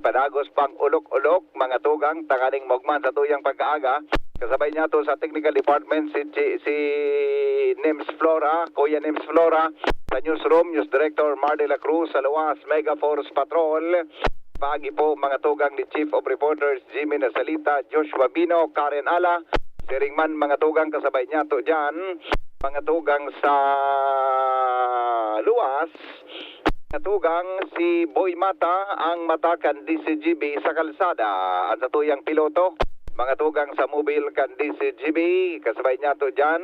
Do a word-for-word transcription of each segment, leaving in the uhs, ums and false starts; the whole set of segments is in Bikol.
Padagos pang ulok-ulok, mga tugang, tanganing maogma an satuyang pagkaaga. Kasabay niyato sa technical department si Chi-, si Nims Flora, Kuya Nims Flora. Sa newsroom, News Director Mar de la Cruz, sa luwas, Mega Force Patrol. Paagi po, mga tugang, ni Chief of Reporters Jimmy Nasalita, Joshua Bino, Karen Ala. Siring man, mga tugang, kasabay niyato diyan, mga tugang, sa luwas, mga tugang, si Boy Mata, ang mata kan D C G B sa kalsada. Ang satuyang piloto, mga tugang, sa mobile kan D C G B, kasabay niyato diyan.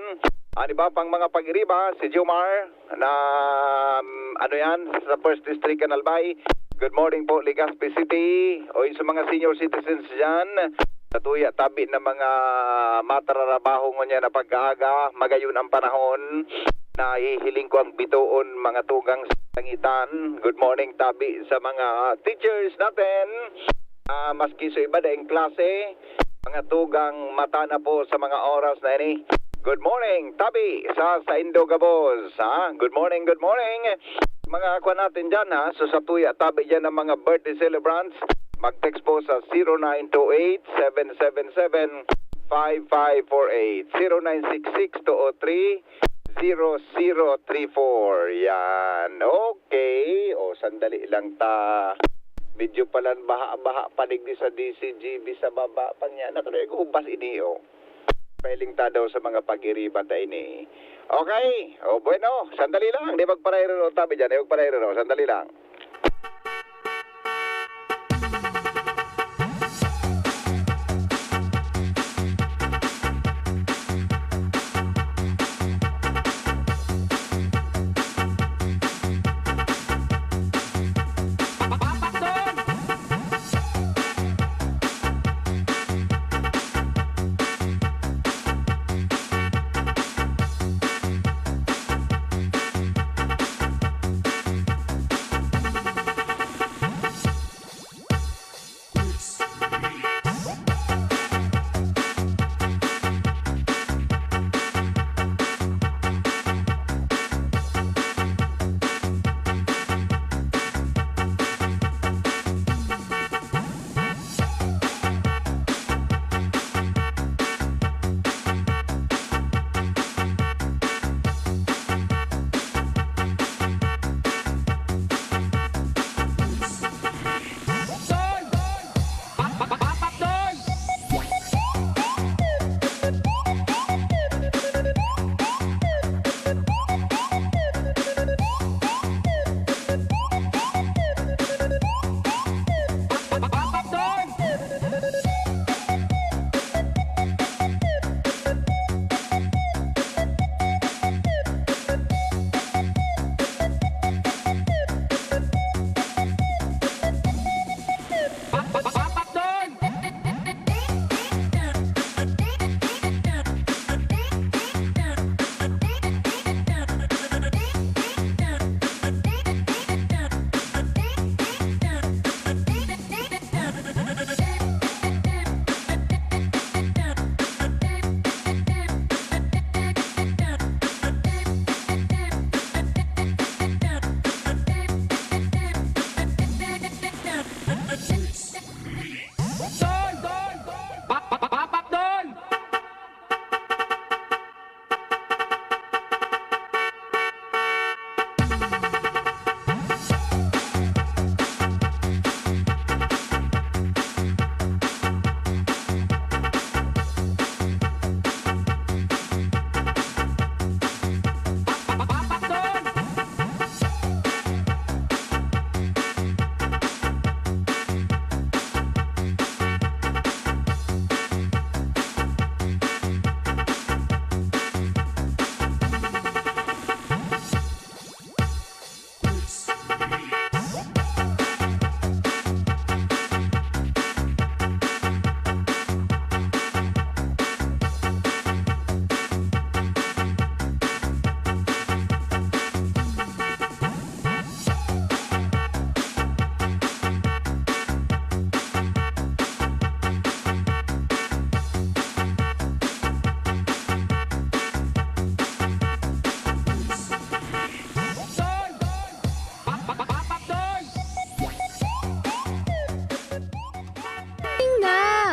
An iba pang mga pag-iriba, si Jomar, na, um, ano yan, sa First District kan Albay. Good morning po, Legazpi City. O sa mga senior citizens dyan, sa tuya tabi na mga matararabaho ngunyan na pagkaaga, magayon ang panahon, nahihiling ko ang bitoon, mga tugang sa kalangitan. Good morning tabi sa mga teachers natin. Ah, maski sa iba daing klase, mga tugang mata na po sa mga oras na ini. Good morning, tabi sa saindo gabos, ha? Good morning, good morning. Mga kwan natin dyan, ha? So, sa tuya, tabi dyan ng mga birthday celebrants, mag-text po sa zero nine two eight, seven seven seven, five five four eight, zero nine six six two oh three, zero zero three four. Yan. Okay. O, sandali lang ta. Medyo palan baha-baha pa digdi sa D C G B sa baba. Pangya na tuloy, ubas ini, o. Pailing ta daw sa mga pag-iriba ta ini. Okay. O, bueno. Sandali lang. Di magparairo, tabi dyan. Di magparairo. Sandali lang.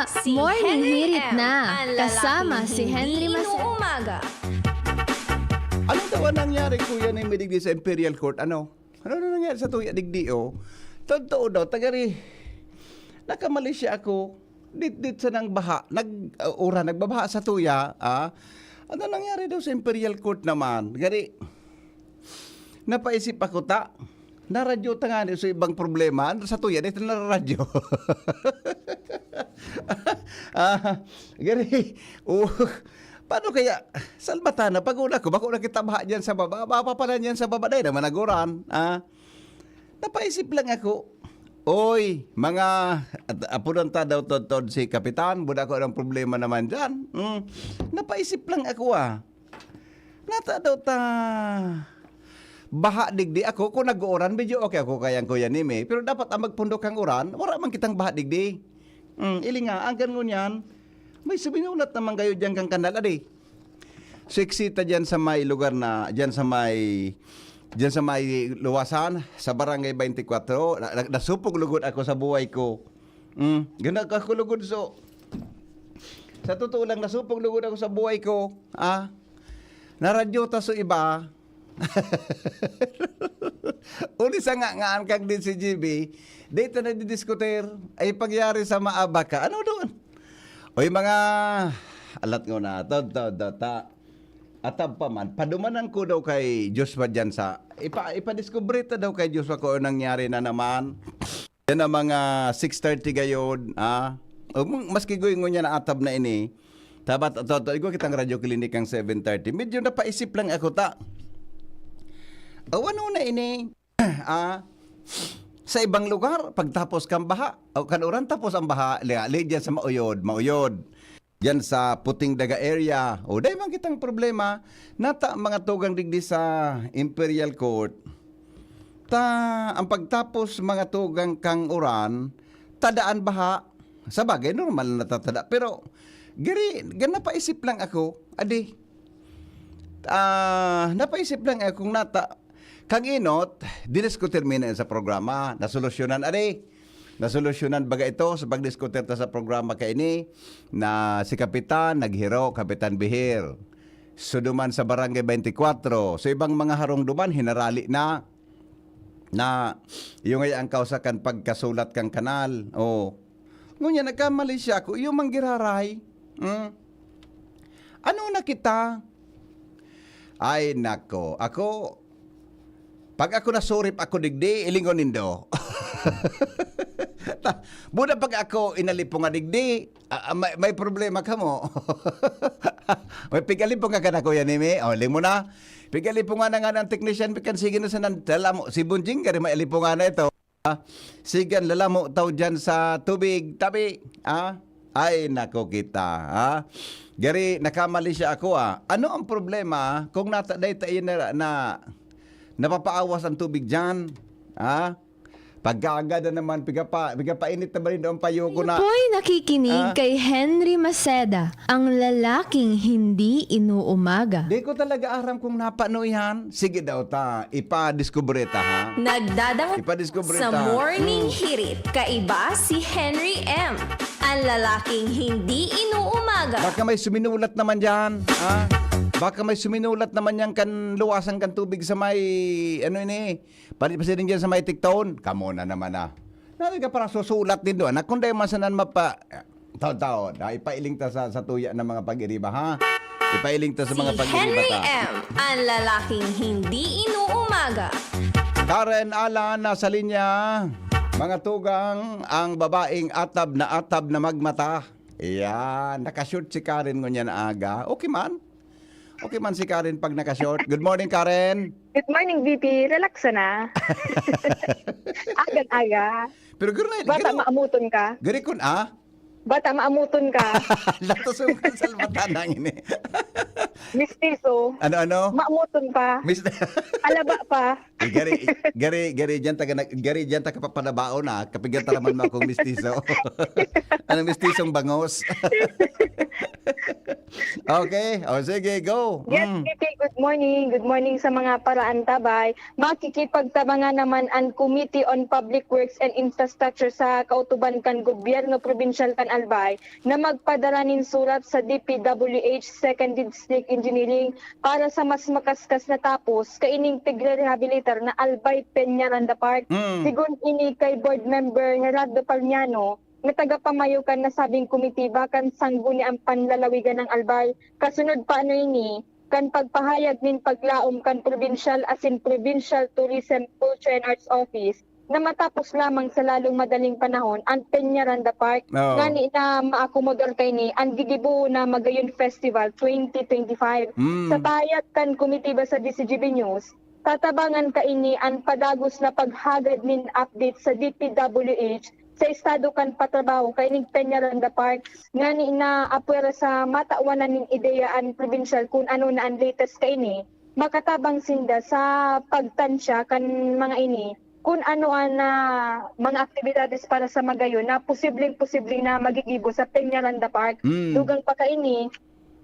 Si Morning Henry Hirit M, na, ang lalaking kasama si hindi Henry Mas- inuumaga. Ano daw ang nangyari, Kuya, ni digdi sa Imperial Court? Ano? Ano na nangyari sa tuya digdi, oh? Totoo daw, tagari, nakamali siya ako. Dit, dit sa nang baha, nag, uh, ura, nagbabaha sa tuya, ah? Ano nangyari daw sa Imperial Court naman? Gari, napaisip ako ta. Naradyo ta nga ni sa ibang problema. Ano sa tuya, dito na radyo. ah, gari, uh, paano kaya, Salvatana, pag una ko, bako nakita baha dyan sa baba, mapapalan yan sa baba, dahil naman naguran, ah. Napaisip lang ako, oy, mga, at, apunan ta daw todtod si Kapitan, buda ko ng problema naman dyan. Mm, napaisip lang ako ah. Nata daw ta baha digdi ako, kung nag-uuran, medyo okay ako kayang Kuya Nime. Pero dapat ang magpundok ang uran, wala man kitang baha digdi. Mm, ili nga, angkan ngunyan, may suminulat naman kayo dyan kang kanal, adi. Seksita dyan sa may lugar na, dyan sa may, dyan sa may luwasan, sa Barangay twenty-four, na, na, nasupog lugod ako sa buhay ko. Mm, ganda ka kulugod so. Sa totoo lang, nasupog lugod ako sa buhay ko. Ah, naradyo ta so iba. Uli sa nga, ngaan kang din si G B, dito na didiskutir, ay pagyari sa maaba ka. Ano doon? Oy, mga alat ko na, to, to, to, ta. Atab pa man, padumanan ko daw kay Joshua dyan sa, ipa, ipadiskubre ta daw kay Joshua kung anong nangyari na naman. Yan ang mga six thirty gayod, ah. O, m- maski goy ngunyan na atab na ini. Tabat, to, to, igwa kitang Radyo Klinik ang seven thirty. Medyo napaisip lang ako ta. O, ano na ini? ah, sa ibang lugar, pagtapos kang baha, o kan uran tapos ang baha, liya, liya dyan sa mauyod, mauyod. Dyan sa Puting Daga area, o dahil man kitang problema, nata mga tugang digdi sa Imperial Court. Ta, ang pagtapos mga tugang kang uran, tadaan baha, sa bagay, normal na natatada. Pero, giri, gana paisip lang ako, adi, ah, napaisip lang ako kung nata, kang inot, dinis ko termina sa programa, nasolusyonan, adi, nasolusyonan baga ito sa pagdiskutir ta sa programa kaini na si Kapitan naghiro, Kapitan Bihir. So, duman sa Barangay twenty-four, so ibang mga harong duman, hinarali na, na yung ay ang kausa kan pagkasulat kang kanal. Oh. Ngunya, nagkamali siya ako. Iyo mang giraray. Mm. Ano na kita? Ay, nako. Ako, pag ako nasurip ako digdi, ilingon nindo. Ta- Buda pag ako inalipunga digdi, ah, ah, may, may problema ka mo. may pigalipunga ka na, Kuya Nimi. O, ling mo na. Pigalipunga na nga ng technician, pikan sige na sa nandala mo. Si Bunjing, gari may alipunga na ito. Ah, sigan lalamo taw dyan sa tubig, tabi. Ah? Ay, nako kita. Ah? Gari, nakamali siya ako ah. Ano ang problema kung nata dahil tayo na, na napapaawas ang tubig dyan? Ah? Pagkagada naman, pigapa, pigapainit na ba rin ang payo ko na? Po'y nakikinig Ah? kay Henry Maceda, ang lalaking hindi inuumaga. Di ko talaga aram kung napano yan. Sige daw ta, ipadiskubre ta ha. Nagdadang Ipadiskubre sa ta. Morning Hirit, kaiba si Henry M. Ang lalaking hindi inuumaga. Baka may suminulat naman dyan. Ha? Baka may suminulat naman yan kan luwasan kan tubig sa may, ano ini, pali pa siya dyan sa may tiktaon. Kamo na naman ah. Nari ka para susulat din doon. Kung dahil masanan mapa... Taon-taon, ha? Ipailing ta sa, sa tuya ng mga pag-iriba, ha? Ipailing ta sa mga Si pag-iriba Henry ta. M, ang lalaking hindi inuumaga. Karen Alan, nasa linya. Mga tugang, ang babaeng atab na atab na magmata. Ayan, nakashoot si Karen ngunyan na aga. Okay man. Okay man si Karen pag nakashort. Good morning, Karen. Good morning, V P. Relax na. Agang-aga. Pero gano'n, Bata, maamuton ka. Gari kun, ah? Bata, maamuton ka. Latos yung salbatan ng ini. Mistiso. Ano, ano? Maamuton pa. Mis- Alaba pa. Eh, gari, gari, gari, dyan taga, gari, dyan taga papanabaon na, kapigan ta naman mo akong mistiso. Anong mistisong bangos? Okay, o sige, go. Yes, Mm. K K, good morning. Good morning sa mga paraantabay. Makikipagtabangan naman ang Committee on Public Works and Infrastructure sa kautuban kan gobyerno probinsyal kan Albay na magpadara nin surat sa D P W H Second District Engineering para sa mas makaskas na tapos kaining tigre-rehabilitar na Albay Peñaranda Park. Mm. Sigon ini kay Board Member Gerardo Palmiano, na tagapamayo kan nasabing komitiba kan Sangguniang Panlalawigan ng Albay, kasunod pa ano ini, kan pagpahayag nin paglaom kan Provincial asin Provincial Tourism, Culture and Arts Office na matapos lamang sa lalong madaling panahon ang Peñaranda Park, Oo. ngani na maakomodar kaini ang gigibo na Magayon Festival twenty twenty-five. Mm. Sa pahayag kan komitiba sa D C G B News, tatabangan kaini an padagos na paghagad nin update sa D P W H sa estado kan patrabaho kaining Peñaranda Park, ngani na apwera sa matawan na nin ideya an probinsyal kun ano na an latest kaini, makatabang sinda sa pagtansya kan mga ini, kun ano an, ah, mga aktibidades para sa Magayon na posibleng-posible na magigibo sa Peñaranda Park. Mm. Dugang pa kaini,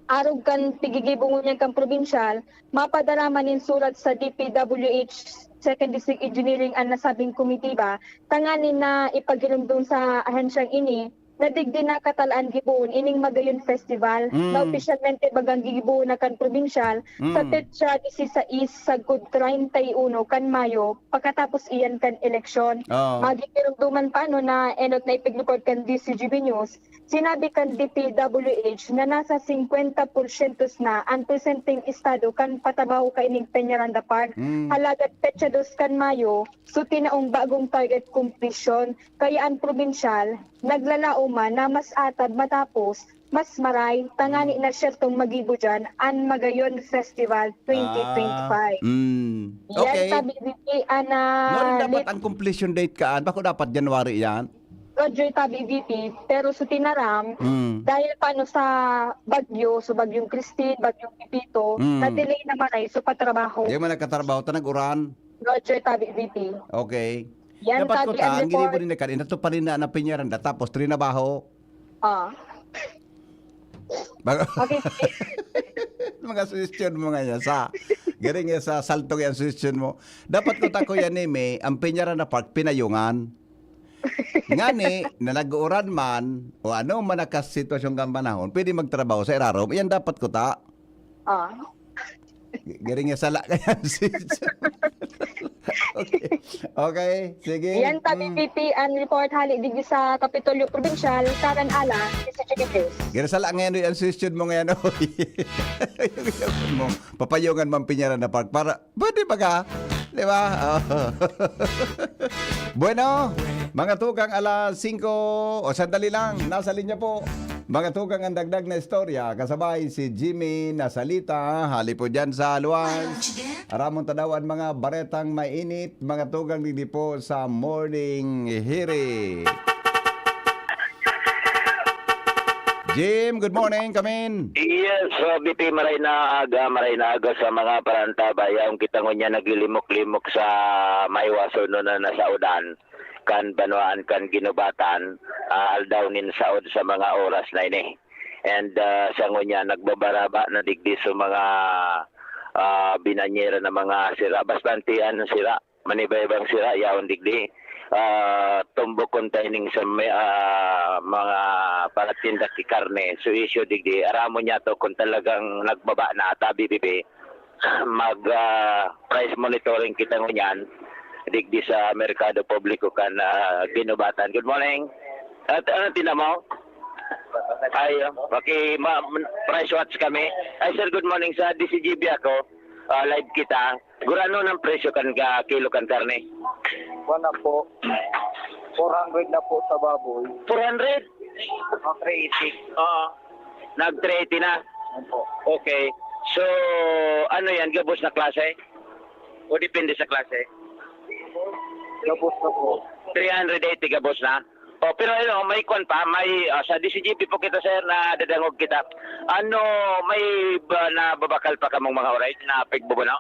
arog kan pigigibo ngunyan kan probinsyal, mapadara man nin surat sa D P W H Second District Engineering an nasabing komitiba, tanganing na ipagiromdom sa ahensyang ini na digdi nakatalaan gibohon ining Magayon Festival Mm. na opisyalmente bagang gigibohon na kan probinsyal sa Mm. petsa disisais sagkod treinta y uno kan Mayo, pagkatapos iyan kan eleksyon. Oo. Magigiromdoman pa ano na enot na ipigreport kan D C G B News, sinabi kan D P W H na nasa singkwenta porsyento na an presenteng estado kan patrabaho kaining Peñaranda Park. Mm. Alagad petsa dos kan Mayo, so tinaong bagong target completion, kaya an probinsyal naglalaom man na mas atad matapos, mas maray, tangani na syertong magibo diyan an Magayon Festival twenty twenty-five. Ah, mm. Yan Okay. sabi ni ana Ano dapat ang completion date kaan? Bako dapat January yan? Roger Tabi V P, pero sa tinaram, Mm. dahil paano sa bagyo, so bagyong Christine, bagyong Pepito, Mm. na-delay naman ay so patrabaho. Di man nagkatrabaho, ta nag-uran. Roger Tabi V P. Okay. Yan, Dapat sabi ko ang ta, ang report. ginibo ni Karin, ito pa rin na, na Peñaranda, tapos trinabaho. Ah. Bag- Okay. Mga suggestion mo nga yan, sa, galing yan sa salto yan suggestion mo. Dapat ko ta, Kuya Neme, ang Peñaranda Park, pinayungan. Ngani, na nag-uuran man, o ano man ang sitwasyon kan panahon, pwede magtrabaho sa irarom. Yan dapat ko ta. Ah. G- Galing yan, sala ka yan, suggestion. Okay. Okay, sige. Yan, sabi Mm. V P, ang report hali digdi sa Kapitolyo Probinsyal, Karan Ala, D C G B News. Galing, sala ngayon ang suggestion mo ngayon, oy. Yung suggestion mo, papayungan man Peñaranda Park para, pwede ba ka? Di ba? Oh. Bueno, mga tugang, alas singko, o sandali lang, nasa linya po. Mga tugang, ang dagdag na istorya, kasabay si Jimmy Nasalita, hali po dyan sa Luwas. Aramon ta daw ang mga baretang mainit, mga tugang, digdi po sa Morning Hiri. Jim, good morning, kamin. Yes, uh, V P, maray na aga, maray na aga sa mga parantabay. Yaon kita ngunyan naglilimok-limok sa may waso no na nasaodan kan banwaan kan Ginubatan, ah, aldaw nin saod sa mga oras na ini. And ah, sa ngunyan, nagbabaraba na digdi sa mga ah, binanyera na mga sira. Basta antian sira, manibaybang sira, yaon digdi. Ah, tumbok kon timing sa may, ah, mga paratinda ki karne, so isyo digdi. Aramon niya to kung talagang nagbaba na, tabi bibi. Mag ah, price monitoring kita ngunyan digdi sa merkado publiko kan ah, Ginubatan. Good morning. At ano tina mo? Ay, okay, ma- price watch kami. Ay sir, good morning, sa D C G B ako. Ah, live kita. Gurano ng presyo kan ka kilo kan karne? Kuwan na po, four hundred na po sa baboy. Four hundred? Mga three eighty. Oo. Nag three eighty na. Yan po. Okay. So, ano yan? Gabos na klase? O depende sa klase? Gabos na po. Three hundred eighty gabos na? O, pero ano, may kwan pa, may ah, sa D C G B po kita, sir, na dadangog kita. Ano, may ba, nababakal pa kamong mga oray na pigbubuno?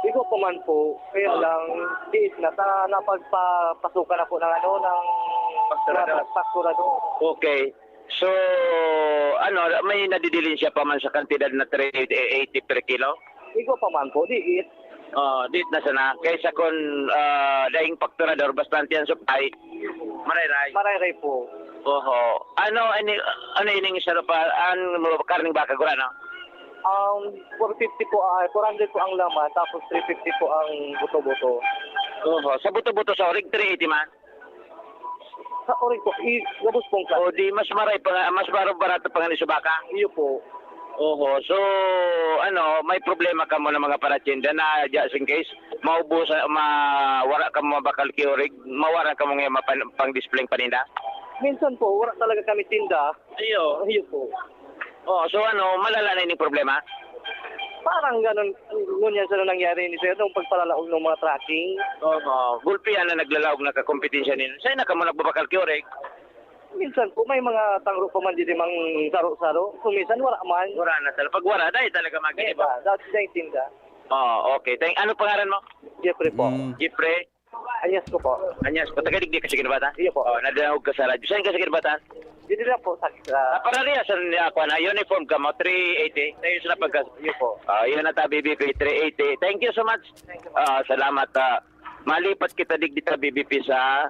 Di ko pa man po, kaya lang, diit na, ta, napagpapasukan ako ng ano, ng Pasturador. Pasturador. Okay. So, ano, may nadidilin siya pa man sa kantidad na three eighty per kilo? Igwa pa man po, di it. Oh, di na sana. Kaysa kun, ah, daing pakturador, basta ang tiyan supply, marayray. Marayray po. Oho. Ano, ani, ano ining isa pa? An, karning baka, gurano? Um, four fifty po, ah, four hundred po ang laman, tapos three fifty po ang buto-buto. Oho. Sa buto-buto, sa orig, three eighty man? Sa orig po, i-, gabos pong O di, mas maray pa nga, mas baro-, barato pa nga ni sa baka? Iyo po. Oho. So, ano, may problema kamo na mga paratinda na just in case, maubusan, ma-, wara kamo mabakal ki orig, mawara kamo nga mapan-, pang-display paninda? Minsan po, wala talaga kami tinda. Iyo. Iyo po. Oh, so ano, malala na ining problema? Parang ganun, ngunyan sa nangyari ni sir, nung pagpalalaog ng mga tracking. Oo, gulpihan na naglalaog na kakompetensya ninyo. Saan na kamo nagbabakal ki orig? Minsan po, may mga tangro pa man dito mang saro-saro. Kung minsan, wala man. Wala na talaga. Pag wala, dahil talaga Yes, magkaiba. Ah, that's the tinda. Oh, okay. Thank, ano pangalan mo? Jeffrey po. Mm. Jeffrey? Anyas ko po. Anyas ko. Taga digdi ka sa Ginabatan? Iyo po. Oh, nadangog ka sa radyo. Saan ka sa Ginabatan? Dito lang po, sa, sa Ah, parehas ang, ah, kuwan, ah, uniform ka mo, three eighty. Tayo sa pagka- Iyo po. Ah, yun na ta, B B P, three eighty. Thank you so much. Thank you. Ah, salamat, ah. Malipat kita digdi ta, B B P, sa,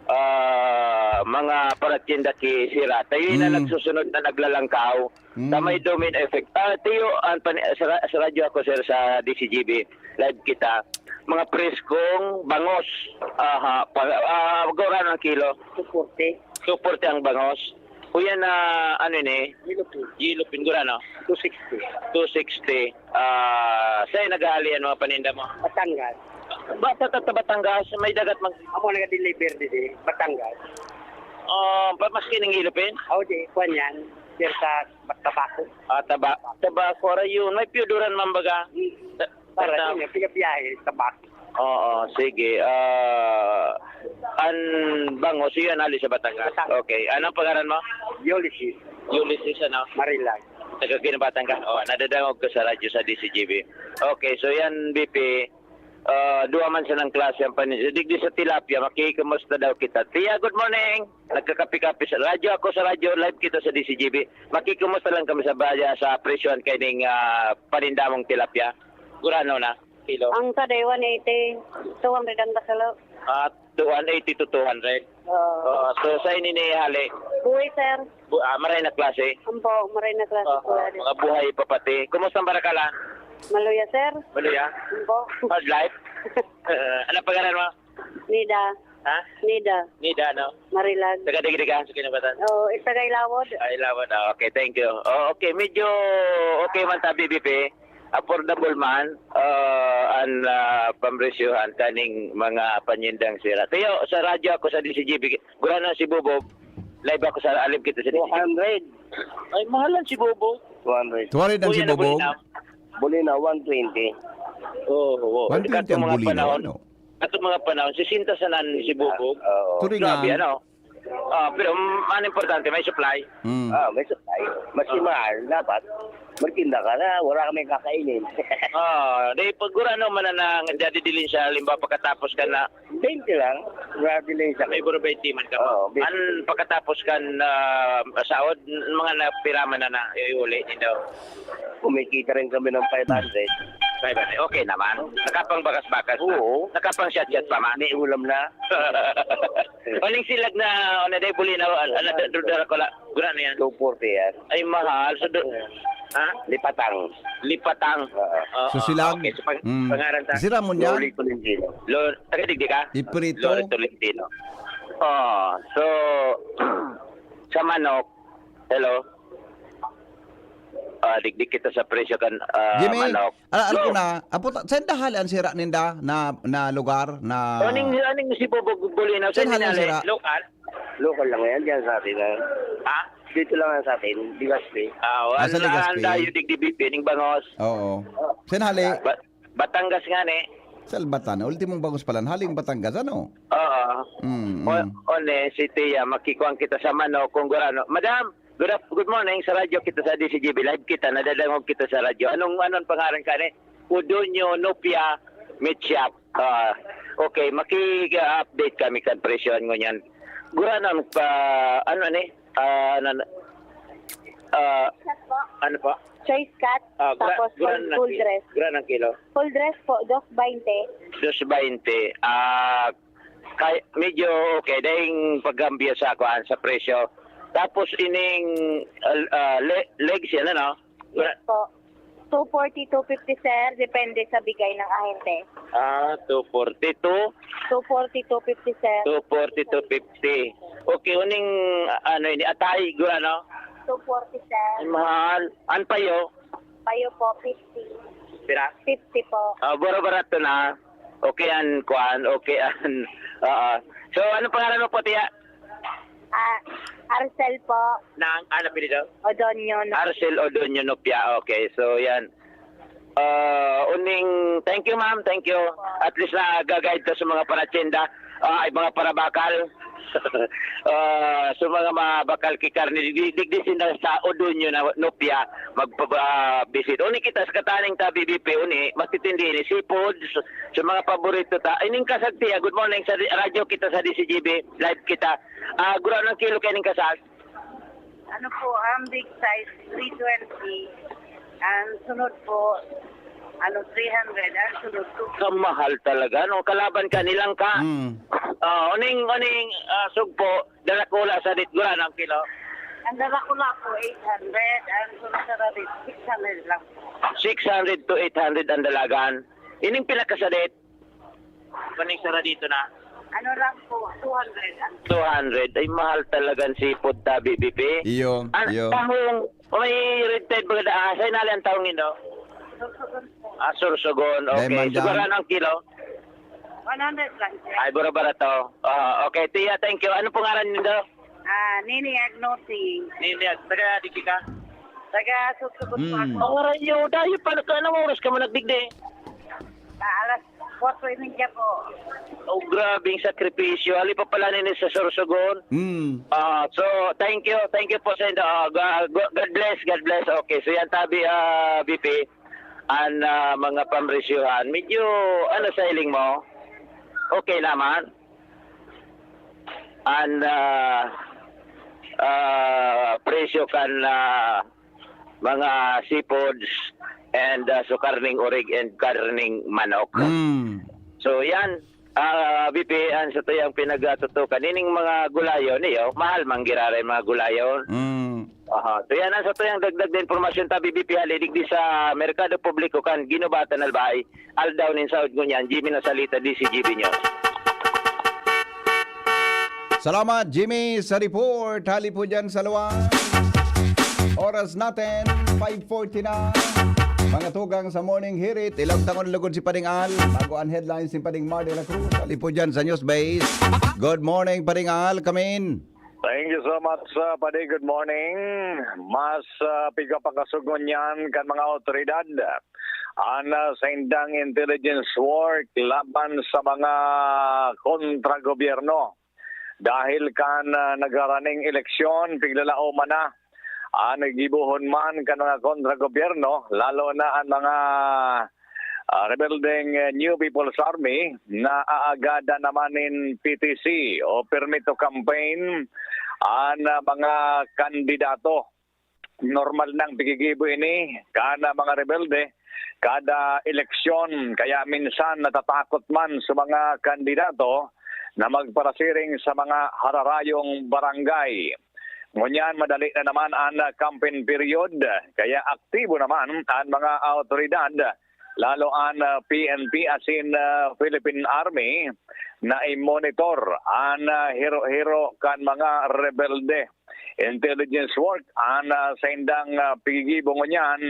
ah, mga paratyenda ki Sira. Tayo na Mm. nagsusunod na naglalangkaw. Mm. Ta may domino effect. Ah, tiyo, ang pani-, sa ra-, sa radyo ako, sir, sa D C G B. Live kita. Mga preskong bangos. Aha, pa, ah, gurano ang kilo? Two forty. Two forty ang bangos. Kuya na, ano ni? Yellowfin. Yellowfin, gurano? Two sixty. Two sixty. Ah, saan naghahali ang mga paninda mo? Batangas. Ba, sa, sa Batangas, may dagat mag- Amo nag-deliver didi, Batangas. Ah, pa, maski ning yellowfin? Aw, di, kuwan yan. Sir, sa Tabako. Ah, taba-, tabako, ara yun. May piyuduran man baga. Hmm. Ta-, Para ta-, yun, yung pinabiyahe, tabako. Oo, sige. Ah, an bangos, yun, hali sa Batangas. Batangas. Okay. Anong pangalan mo? Ulysses. Ulysses, ano? Marilag. Taga Ginabatan ka? Oh, nadadangog ka sa radyo sa D C G B. Okay, so yan, B P, ah, duwa man sanang klase ang paninda. Digdi sa tilapia, makikumusta daw kita. Tia, good morning. Nagkakapi-kapi sa radyo. Ako sa radyo, live kita sa D C G B. Makikumusta lang kami sa baya, sa presyohan kaining, ah, paninda mong tilapia. Gurano na, kilo. Ang sa day, one eighty, two hundred ang kasalo. Ah, two, one eighty to two hundred. Oo. Oo, so, sa ini ni hali? Buhay, sir. Bu-, ah, maray na klase? Ampo, maray na klase Oo, po, ano. Mga buhay pa pati. Kumusta ang barakalan? Maluya, sir. Maluya? Ampo. Hard life? Eh, ano pangalan mo? Nida. Ha? Nida. Nida, no? Marilag. Taga digdi ka, sa Ginabatan? Oo, isa kay Lawod. Ay, Lawod. Ah, okay, thank you. Oh, okay, medyo okay man ta, B B P. Affordable man, ah, an, ah, pamresyohan kaning mga panyindang sira. Tiyo, sa radyo ako sa D C G B, gurano si Bubog. Live ako sa, live kita sa D C G B. Two hundred. Ay, mahalan si Bubog. Two hundred. Two hundred ang Kuya si na Bubog? Bulinaw. Bulinaw, one twenty. Oo, oo. One twenty Katong ang mga Bulinaw, panahon, ano? Katong mga panahon, sesenta sanan si Bubog. Oo. Tuloy Grabe, nga. ano? Ah, pero, mm, ang importante, may supply. Mm. Ah, may supply. Maski Ah. mahal, dapat magtinda ka na, wala kami kakainin. Ah, di pag gurano man na, na, nadidilin siya, halimbawa, pagkatapos ka na Twenty lang, nadidilin siya. May puro twenty man ka ba? Oo, twenty. An pagkatapos kan, ah, sahod, n-, mga napira man na na, iuli, you know? Kumikita rin kami ng five hundred. Five hundred, okay naman. Nakapang bakas-bakas na. Oo. Nakapang chat-chat pa man. May ulam na. Uling silag na, ano, day, Bulinaw, al-, ala, dudura ko la. Gurano yan? Two forty yan. Ay, mahal. So, do-, ha? Lipatang. Lipatang. Oo. Oo, So, silag? okay. So, pang-, Mm. pangaran ta? Sira mo niya? Loli Tolentino. Lo-, taga digdi ka? Iprito. Loli Tolentino. Oh, so, sa manok, hello? Ah, digdi kita sa presyo kan, ah, Jimmy, manok. ala-, alam ko Go. na. Apo, ta-, saan dahali ang sira ninda na, na lugar na Aning, aning si Bobo Bulinaw, Saan saan hali ang dinali? sira? Local? Local lang yan, dyan sa atin, ah. Ha? Dito lang yan sa atin, Legazpi. Ah, Ah, sa an-, Legazpi. an dayo digdi bibi, ning bangos. Oo. Saan hali? Ba-, Batangas nga ni. Sa Albatan. Ultimong bangos pala. Haling Batangas, ano? Oo. Mm, O-, mm. one, si Tia, makikuan kita sa manok, kung gurano. Madam, good af-, good morning, sa radyo kita sa D C G B. Live kita, nadadangog kita sa radyo. Anong, anong pangaran ka ni? Udonyo Nopia Meat Shop. Ah, okay, maki-update kami kan presyohan ngunyan. Gurano pa, ano ni? Ah, nan-, ah, ano po? Choice cut, Ah, gra-, tapos full, gran ang full ki-, dress. Gran ang kilo. Full dress po, dos baynte. Dos baynte. Ah, kay-, medyo okay, dahil pagkambyo sa kuan, sa presyo. Tapos ining, ah, ah, le-, legs yan, ano? Yes po. Two forty, two fifty, sir. Depende sa bigay ng ahente. Ah, two forty, two? Two forty, two fifty, sir. Two forty, two fifty. Okay, uning, ano ini, atay, gura, no? Two forty, sir. Ay, mahal. An payo? Payo po, fifty. Pira? Fifty po. Ah, bura-barato na. Okay an kuan, okay an, oo. So, anong pangalan mo po, tiya? Ah, Arcel po. Nang, ano apelyido? Odonio, no? Arcel Odonio Nopia. Okay, so yan. Ah, uning, thank you, ma'am, thank you. At least nagaguide ta sa mga paratyenda, ah, ay mga parabakal. Ah, sa mga mabakal ki karne, di-, digdi sinda sa Odonio na Nopia, magpaba-, visit. Uni kita sa kataning ta B B P, uni, magtitindi ini, seafoods, sa mga paborito ta. Ining kasag tiya, good morning, sa di-, radyo kita sa D C G B, live kita. Ah, gura ng kilo kaining kasag? Ano po, ang big size, three twenty. Ang sunod po, ano, three hundred. Ang sunod, two fifty. Kamahal talaga, no? Kalaban ka nilang ka. Mm. Ah, uning, uning, ah, sugpo, darakula sa dit, gura ng kilo. Ang darakula po, eight hundred. Ang sunod sa rabbit, six hundred lang po. Six hundred to eight hundred ang dalagan. Ining pinakasadit? Kaning sara dito na? Ano lang po, two hundred ang Two hundred. Ay, mahal talaga ang seafood ta, B B P. Iyo, Ang iyo. tahong, may red tide baga da, ah, sa inali ang tahong indo? Sorsogon po. Ah, Sorsogon. Okay. Diamond Sugaran ang kilo? One hundred lang, sir. Ay, bura-barato. Ah, okay. Tiya, thank you. Ano pong ngaran nindo? Ah, Nini Agnosing. Nini Ag-, taga digdi ka? Taga Sorsogon po Mm. ako. Ang oras yun, dahil pa, nagka-, anong oras ka man nagdigdi? Ah, alas kwatro y media po. Oh, grabing sakripisyo. Hali pa pala nini sa Sorsogon. Mm. Ah, so, thank you. Thank you po sa inyo. Ah, ga-, ga-, God bless, God bless. Okay, so yan tabi, ah, B P. An, ah, mga pamresyuhan. Medyo, ano sa hiling mo? Okay naman. An, ah, ah, presyo kan, ah, mga seafoods and, ah, so karning orig and karning manok. Mm. So, yan. Ah, B P, an satuyang pinagatutukan. Ining mga gulayon, iyo, mahal man giraray mga gulayon. Mm. Aha. So, yan an satuyang dagdag na impormasyon ta, B B P, hali digdi sa Merkado Publiko kan Guinobatan, Albay. Aldaw nin saud ngunyan, Jimmy Nasalita, D C G B News. Salamat, Jimmy, sa report. Hali po dyan sa luwas. Oras natin, five forty na. Mga tugang sa Morning Hirit, ilang tangon lugod si Pading Al. Bago ang headlines ni Pading Mar de la Cruz. Hali po dyan sa News Base. Good morning, Pading Al. Come in. Thank you so much, uh, Padi. Good morning. Mas, uh, pigapakasog ngunyan kan mga awtoridad an, uh, saindang intelligence work laban sa mga kontra-gobyerno. Dahil kan, uh, nagraraning eleksyon, piglalaoman na an gibohon man kan mga kontra-gobyerno, lalo na an mga, ah, rebeldeng, eh, New People's Army, naaagadan naman nin P T C o Permit to Campaign an, ah, mga kandidato. Normal nang pigigibo ini kan, ah, mga rebelde kada eleksyon, kaya minsan natatakot man sa mga kandidato na magparasiring sa mga hararayong barangay. Ngunyan, madali na naman an campaign period, kaya aktibo naman an mga awtoridad, lalo an, ah, P N P asin, ah, Philippine Army na i-monitor an, ah, hiro-hiro kan mga rebelde. Intelligence work an, ah, saindang, ah, pigigibo ngunyan,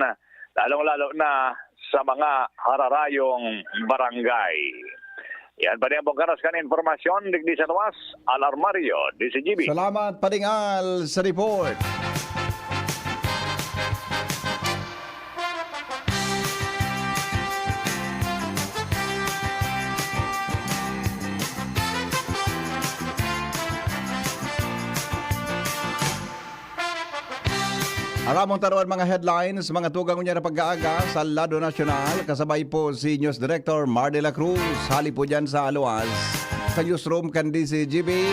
lalong-lalo na sa mga hararayong barangay. Yan pa rin ang pagkaras kan impormasyon digdi sa luwas, Al Armario, D C G B. Salamat, Padingal, sa report. Aramon taro an mga headlines, mga tugang ngunyan na pag-aaga sa lado nasyonal. Kasabay po si News Director Mar de la Cruz. Hali po dyan sa Aluas, sa newsroom kan D C G B.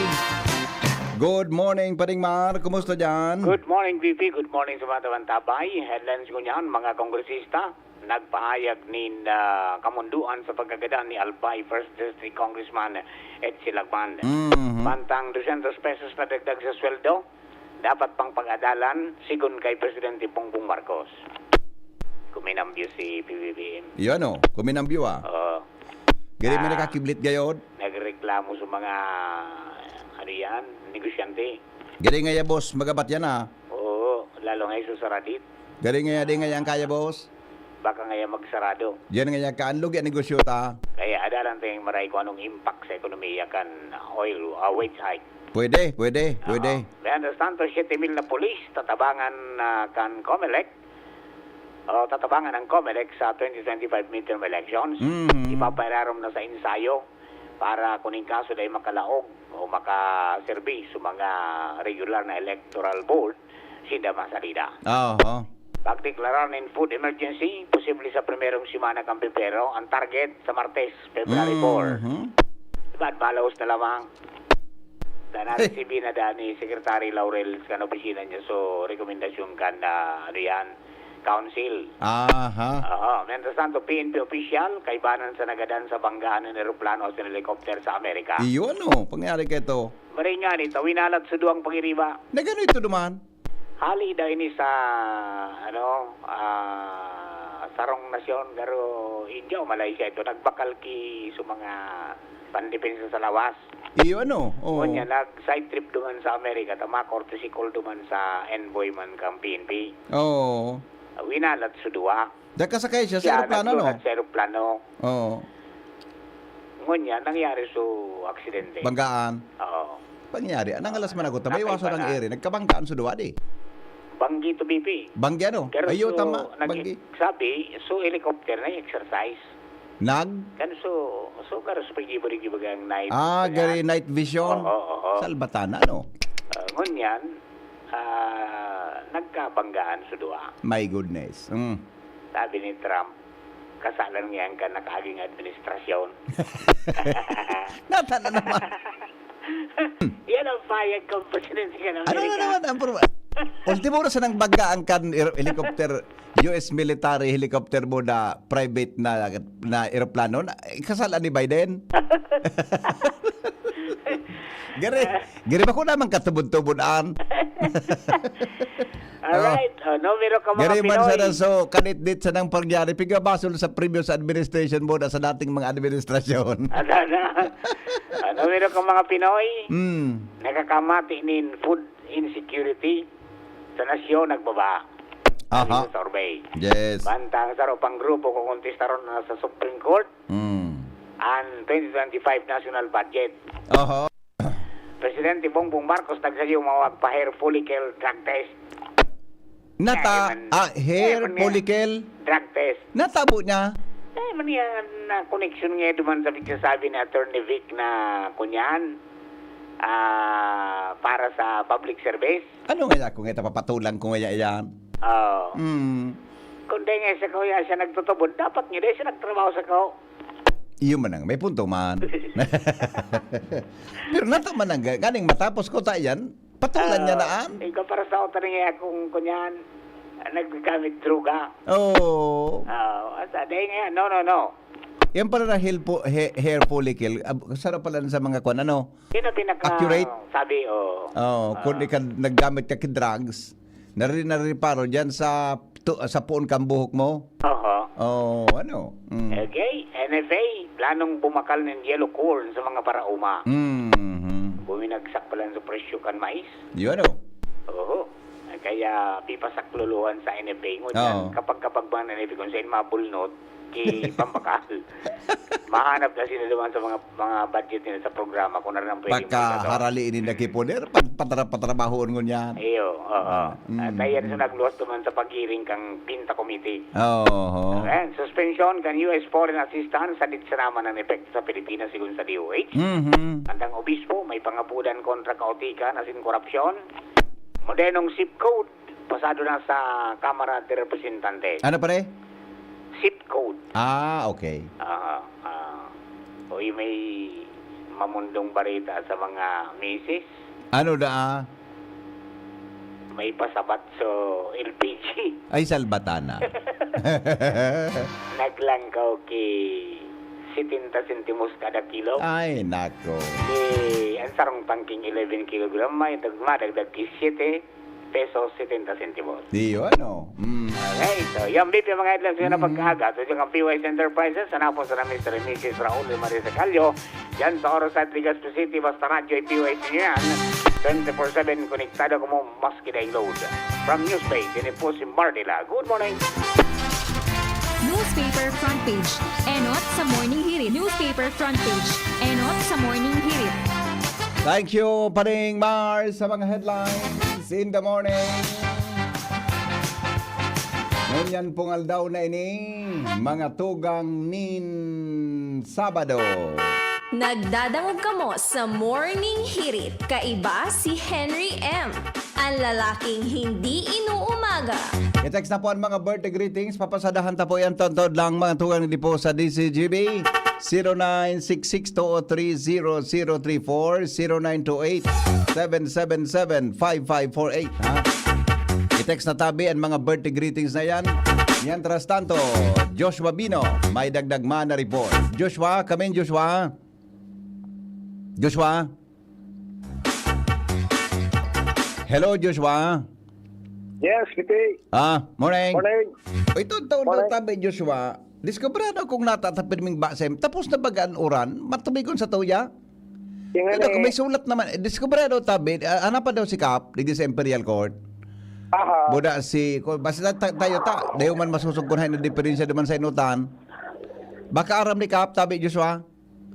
Good morning, Paring Mar. Kumusta dyan? Good morning, V P. Good morning sa mga tabantabay. Headlines ngunyan, mga kongresista nagpahayag nin, ah, kamundoan sa pagkagadan ni Albay First District Congressman Ed Silagman. Mhm. Mantang dosyentos pesos na dagdag sa sweldo, dapat pang pag-adalan, sigon kay Presidente Bongbong Marcos. Kuminambyo si P B B M. Yun, oh. Kuminambyo, ah. Oo. Gani may Ah, nakakiblit gayod? Nagreklamo sa mga, ano yan, negosyante. Gani ngaya, boss, magabat yan, ah. Oo, lalo ngayon sa Saradit. Gani ngaya, di ngaya ang kaya, boss. Baka ngaya magsarado. Yan ngaya, kaanlog yan negosyo ta. Kaya adalan tayong maray kung anong impact sa ekonomiya kan oil, ah, wage hike. Pwede, pwede, Oo. pwede. May understand to, siyete mil na pulis, tatabangan na kan Comelec. O, tatabangan ang Comelec sa twenty twenty-five midterm elections. Mhm. Ipapairarom na sa ensayo para kung in kaso dai makalaog o makaserbi sa mga regular na electoral board, sinda masalida. Oho. Pagdeklarar nin food emergency, posible sa primerong semana kan Pebrero, ang target sa Martes, February four. Mhm. Diba, balos na lamang. Na na-receive na daan ni Secretary Laurel sa opisina niya. So, rekomendasyon kan, ah, ano yan, council. Aha. Oo. Mientras tanto, P N P official, kaibanan sa nagadan sa banggaan ng eroplano o sa helicopter sa Amerika. Iyo, ano? Pangyari ka ito? Maring nga nito, winalat sa duwang pagiriba. Nagano ito duman? Hali daw ini sa, ano, ah, sarong nasyon, garo India o Malaysia ito. Nagbakal ki sa mga pandepensa sa lawas. Iyo, ano? Oo. Ngunyan, nag-side trip duman sa Amerika, tama, courtesy call duman sa envoy man kang P N P. Oo. Winalat sa duwa. Nakasakay siya sa Siya, eroplano, no? nagsulat sa eroplano. Oo. Ngunyan, nangyari sa aksidente. Banggaan. Oo. Pangyari. Anang alas managot, may Nakaiba iwasan ang na. ere. Nagkabanggaan sa duwa, di? Banggi to, B P. Banggi ano? Pero Ayo, so, tama. nag- Banggi. sabi, so helicopter na exercise. Nag? Kan so, so, garo sa paggibo-gibo ang night. Ah, Kaya, gari night vision. Oo, oo, oo. Salbatana, no? Ah, ngunyan, ah, nagkabanggaan sa duwa. My goodness. Mm. Sabi ni Trump, "Kasalan niyan kan nakaaging administrasyon." Nata na naman. Yan ang payag kang presidente ka ng Ano na Amerika. naman ang problema? Ultimo na sa nang banggaan kan er-, helicopter, U S military helicopter mo na private na, na eroplano, na, eh, kasalan ni Biden? Gari, gari ba ko naman katubod-tubod an? Alright. Oh. Oh, numero ka, mga Gari man Pinoy. Sana so, kanitnit sa nang pangyari, pigabasol sa previous administration mo na sa dating mga administrasyon. Ano na? Ah, numero ka, mga Pinoy. Hmm. Nakakamati nin food insecurity sa nasyon nagbaba. Aha. Sabi sa survey. Yes. Bantang sa pang grupo kung kontestaron na sa Supreme Court, Hmm. ang twenty twenty-five national budget. Oho. Presidente Bongbong Marcos nagsayo mawag pa hair follicle drug test. Nata-, Kaya man, ah, hair kaya man nga, follicle? Drug test. Natabo niya? Eh, man yan na connection nga duman sa pagsasabi ni Attorney Vic na kunyan, ah, para sa public service. Ano nga ako nga ito, papatulan ko nga yan? Oo. Mm. Kung di nga sa kuya siya nagtutubod, dapat nga di siya nagtrabaho sa kao. Iyo man ang may punto man. Pero nato man ang ga-, ganing matapos ko ta yan, patulan niya Ah, naan. Ikaw para sa auto niya kung kunyan, ah, naggamit droga. Oo. Ah, asa, dahil nga, no, no, no. Yan pala na hair po-, he-, hair follicle. Ab-, sarap pala sa mga kwan, ano? Yun ang pinaka Accurate? sabi, oh. Oo, kung Ah. ika naggamit ka ki drugs, nare-, narereparo dyan sa tu-, sa puon kang buhok mo? Oho. Oo, ano? Mm. Okay, N F A, planong bumakal ng yellow corn sa mga paraoma. Mhm. Buminagsak pala sa presyo kan mais. Yun, oh. Oho. Kaya pipasakluluhan sa N F A. Ngunyan, Oo. kapag, kapag mga N F A, kung saan mabulnot, ki pambakal. Mahanap na sila naman sa mga, mga budget nila sa programa kung ano nang pwedeng Baka maitato. harali ini nakiponer, pag patra-, patrabahoon ngunyan. Iyo, oo. Ah, mm, At ayan, so mm. nagluwas naman sa paghiring kang Pinta Committee. Oo. Ayan, suspension kan U S foreign assistance sa ditsanaman ng epekto sa Pilipinas, sigon sa D O H. Mhm. Andang obispo, may pangapudan kontra kaotikan asin korupsyon. Modernong zip code, pasado na sa Kamara de Representante. Ano, pare? Zip code. Ah, okay. Ah, ah. Uy, may mamundong barita sa mga misis. Ano daa? May pasabat so L P G. Ay, salbatana. Naglangkaw ki setenta sentimos kada kilo. Ay, nako. Di, ang sarong tangking eleven kilogram may dag-, madagdag ki siyete pesos setenta sentimos. Diyo, ano? Mm. Okay, so yan, B P, mga headlines ngayon na Mm. pagkaaga. So, yung P Y S Enterprises, hanapon sa na Mister and Missus Raul and Marisa Callo. Yan sa Orosad, Legazpi City, basta radyo ay P Y S nyo yan. Twenty-four seven, konektado kamo maski daing load. From Newspace, ini po si Mardila. Good morning. Newspaper Front Page. Enot sa Morning Hirit. Newspaper Front Page. Enot sa Morning Hirit. Thank you, Paring Mars, sa mga headlines in the morning. Ngunyan pong aldaw na ini, mga tugang nin Sabado. Nagdadangog kamo sa Morning Hirit, kaiba si Henry M, ang lalaking hindi inuumaga. I-text na po ang mga birthday greetings. Papasadahan ta po yan tontod lang, mga tugang, di po sa D C G B. Zero nine six six two oh three zero zero three four, zero nine two eight, seven seven seven, five five four eight, ha? I-text na tabi ang mga birthday greetings na yan. Mientras tanto, Joshua Bino, may dagdag man na report. Joshua, come in, Joshua. Joshua? Hello, Joshua. Yes, Pipi. Ah, morning. Morning. Ito taon daw Morning. Tabi, Joshua. Diskubrado kong natatapid ming basem. Tapos na baga an uran, matubigon sa tuya. Yung Ito, ano kung eh. may sulat naman, eh, diskubrado Tabi, ah, ano pa daw si Kap, di sa Imperial Court? Aha. Buda si, kung basta ta- tayo ta, dayo man masusog kun hain na diferensya duman sa inutan. Baka aram ni Kap, Tabi, Joshua?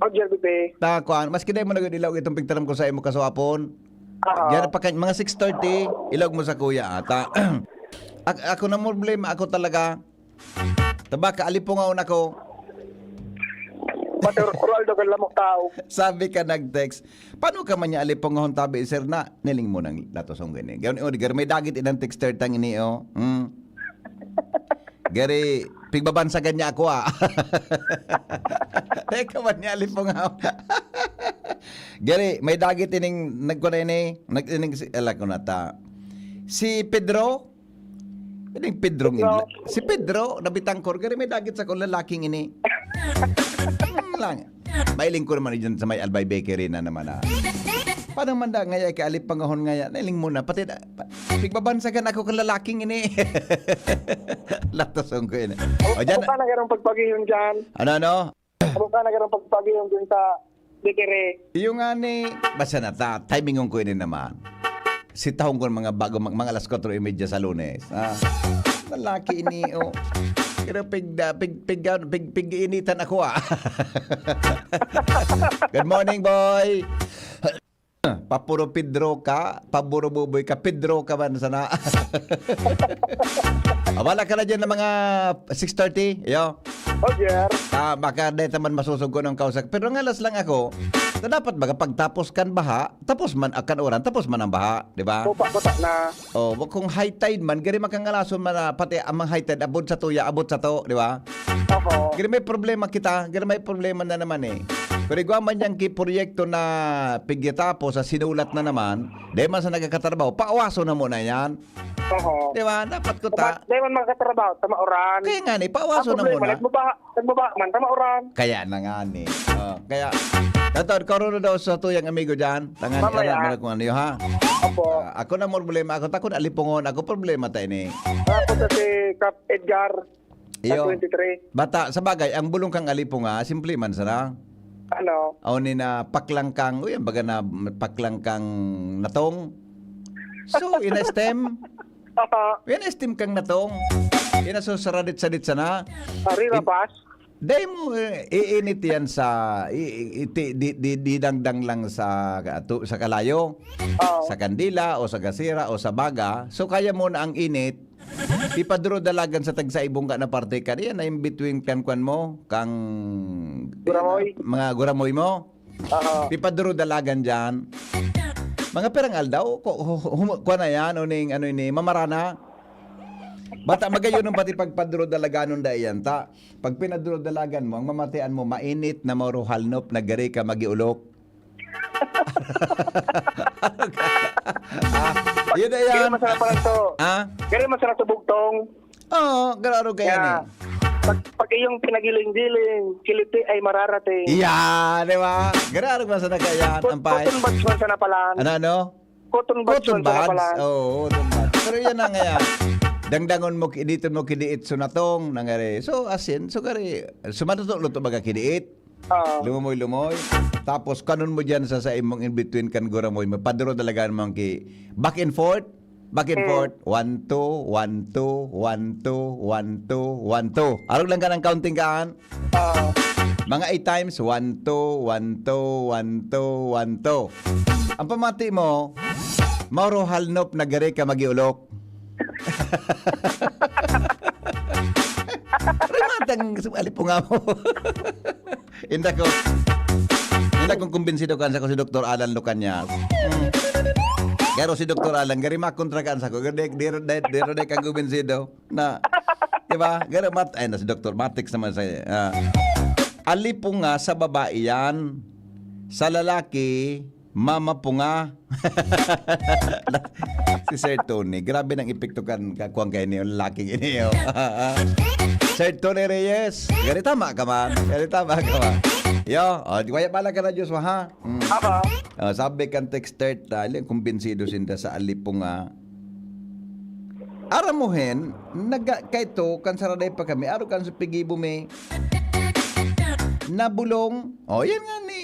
Oh, Jerry Pipi. Ta, kuan, maski dai mo nagadilaw itong pigtaram ko sa imo kasuapon. Aha. Diyan pa kay mga six thirty, ilog mo sa kuya ata. Ak- ako na problema, ako talaga. Tabaka, alipungaon ako. Matur, Roaldo, kan lamok tao. Sabi ka nag-text, "Paano ka man niya alipungahon, Tabi, sir, na niling mo ng latos ang gini?" Gawin, oh, di, may dagit inang texter tang ini, oh. Hmm. Gari, pigbabansagan niya ako, ah. Teka man niya, alipungahon. Gari, may dagit ining, nagkuna ini, nag, ining, si, ala ko na ta. Si Pedro, ining Pedro, Pedro. Si Pedro, nabitangkor, gari may dagit sa kong lalaking ini. Hmm, lang. Mailing ko naman dyan sa may Albay Bakery na naman, ah. Paano man da ngaya, kaalipungahon ngaya? Nailing mo na. Pati, da- pa- pigbabansagan ako kang lalaking ini. Latasong ko ini. O, dyan. Ano ka na garang pagpagihon dyan? Ano, ano? Ano ka na garang pagpagihon dyan sa Dikiri? Yung nga ni, basta na ta, timingon ko ini naman. Si tahong ko ng mga bago, mag- mga alas kwatro y media sa Lunes. Ah, lalaki ini, oh. Pero pig, pig, pig, pig, pig-iinitan ako, ah. Good morning, boy. Papuro Pedro ka, paburo buboy ka, Pedro ka man sana. Ah, wala ka na dyan ng mga six thirty, yo. Oh, Jer. Ah, baka dahil naman masusog ko ng kausak. Pero ngalas lang ako, na dapat baga pagtapos kan baha, tapos man akan uran, tapos man ang baha, di ba? Kupa-kupa na. Oh, wa- kung high tide man, gari makangalason man na, pati ang mga high tide, abot sa tuya, abot sa to, di ba? Ako. Gari may problema kita, gari may problema na naman eh. Pero igwa man yang ki proyekto na pigyatapo sa sinulat na naman, di man sa nagkakatrabaho, paawaso na muna yan. Ako. Di ba? Dapat ko ta. Dahil man makakatrabaho, tama oran. Kaya nga ni, paawaso na muna. Nagbabaha, nagbabaha man, tama oran. Kaya na nga ni. Oh, kaya, tatawad ka rin daw sa tuyang amigo dyan. Tangan, Mamaya. Alam mo na kung ano yun, ha? Opo. Ah, ako na mo problema. Ako, takot alipungon. Ako problema tayo ni. Ako sa si Cap Edgar, Iyo. twenty-three. Bata, sa bagay, ang bulong kang alipunga, simple man sana. Ano? Aw ni na paklang kang, uy, ang baga na paklang kang natong. So, in-esteem, Aha. in-esteem kang natong. Inaso saradit-sadit sana. Ari, Rapas. Dai mo eh, iinit yan sa i, i, iti- di, di, di dangdang lang sa ato- sa kalayo, Oo. sa kandila o sa gasira o sa baga. So kaya mo na ang init ipadro dalagan sa tagsa ibong ka na parte ka. Yan na in between kan kwan mo, kang Guramoy. Mga guramoy mo. Aha. Ipadro dalagan diyan. Mga pirang aldaw, ko, hu- hu- kuha na yan, uning ano ini, mamarana. Bata, magayon ang pati pagpadro dalaganon da iyan, ta. Pag pinadro dalagan mo, ang mamatian mo, mainit na maruhalnop, nagari ka, magiulok. Ah, yun na Gari yan. Masarap pala to. Ha? Gari masarap to bugtong. Oo, garo kaya ni. Pag, pag iyong pinagiling-giling, kiliti ay mararating. Iya, di ba? Garo man sa nagkayaan, Kot-, ang pahit. Cotton buds man sa napalan. Ano, ano? Cotton buds Cotton man sa buds? Napalan. Oo, cotton buds. Pero yan na nga yan. Dangdangon mo, ki-, dito mo kidiit sunatong, nangari. So, asin, so gari, sumatuto-luto baga kidiit. Oo. Lumoy-lumoy. Tapos, kanon mo dyan sa, sa imong in between kan guramoy mo. Paduro talaga mo ang ki-, back and forth. Back and Hmm. forth. One, two, one, two, one, two, one, two, one, two. Arog lang ka ng counting kaan. Oo. Mga eight times. One, two, one, two, one, two, one, two. Ang pamati mo, Mauro Halnop na gari ka magiulok. Rematang sumali po nga mo. Inda ko. Inda kong kumbinsido kan sa ko si Doktor Alan Lucanias. Mm. Pero si Doktor Alan, gari makontra kan sa ko. Gari, di, di, di, di, di kang kumbinsido na, di ba? Gari mat-, ay, na si Doktor Matix naman sa, ah, alipunga sa babae yan. Sa lalaki, mama punga. Si Sir Tony, grabe nang epekto kan kakuan kay niyo, lalaking ini, oh. Sir Tony Reyes, gari tama ka man. Gari tama ka man. Yo, oh, di kaya bala ka na Diyos mo, ha? Mm. Ako. Oh, sabi kan texter, dali, kumbinsido sinda sa alipunga. Aram mo hen, naga-, kaito, kan saraday pa kami, aro kan sa pigibo mi. Nabulong. Oh, yan nga ni.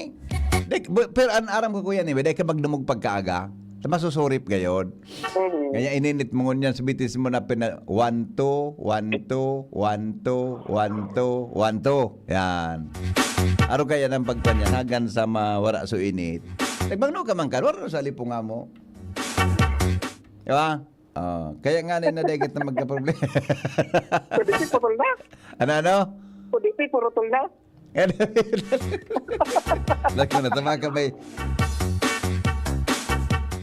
Dek, bu-, pero an aram ko, kuya, ni, dek ka magdumog pagkaaga. Sa masusurip gayod. Mhm. Kaya ininit mo ngunyan sa bitis mo na pina-, one, two, one, two, one, two, one, two, one, two. Yan. Aro kaya ng pagpanyan, hagan sa mawara so init. Nagbangno ka man ka, wala sa lipunga mo. Di ba? Oh, kaya nga na, na dagit na magka-problema. Pwede si putol na. Ano, ano? Pwede si purutol na. Lagi na, tama ka, bay.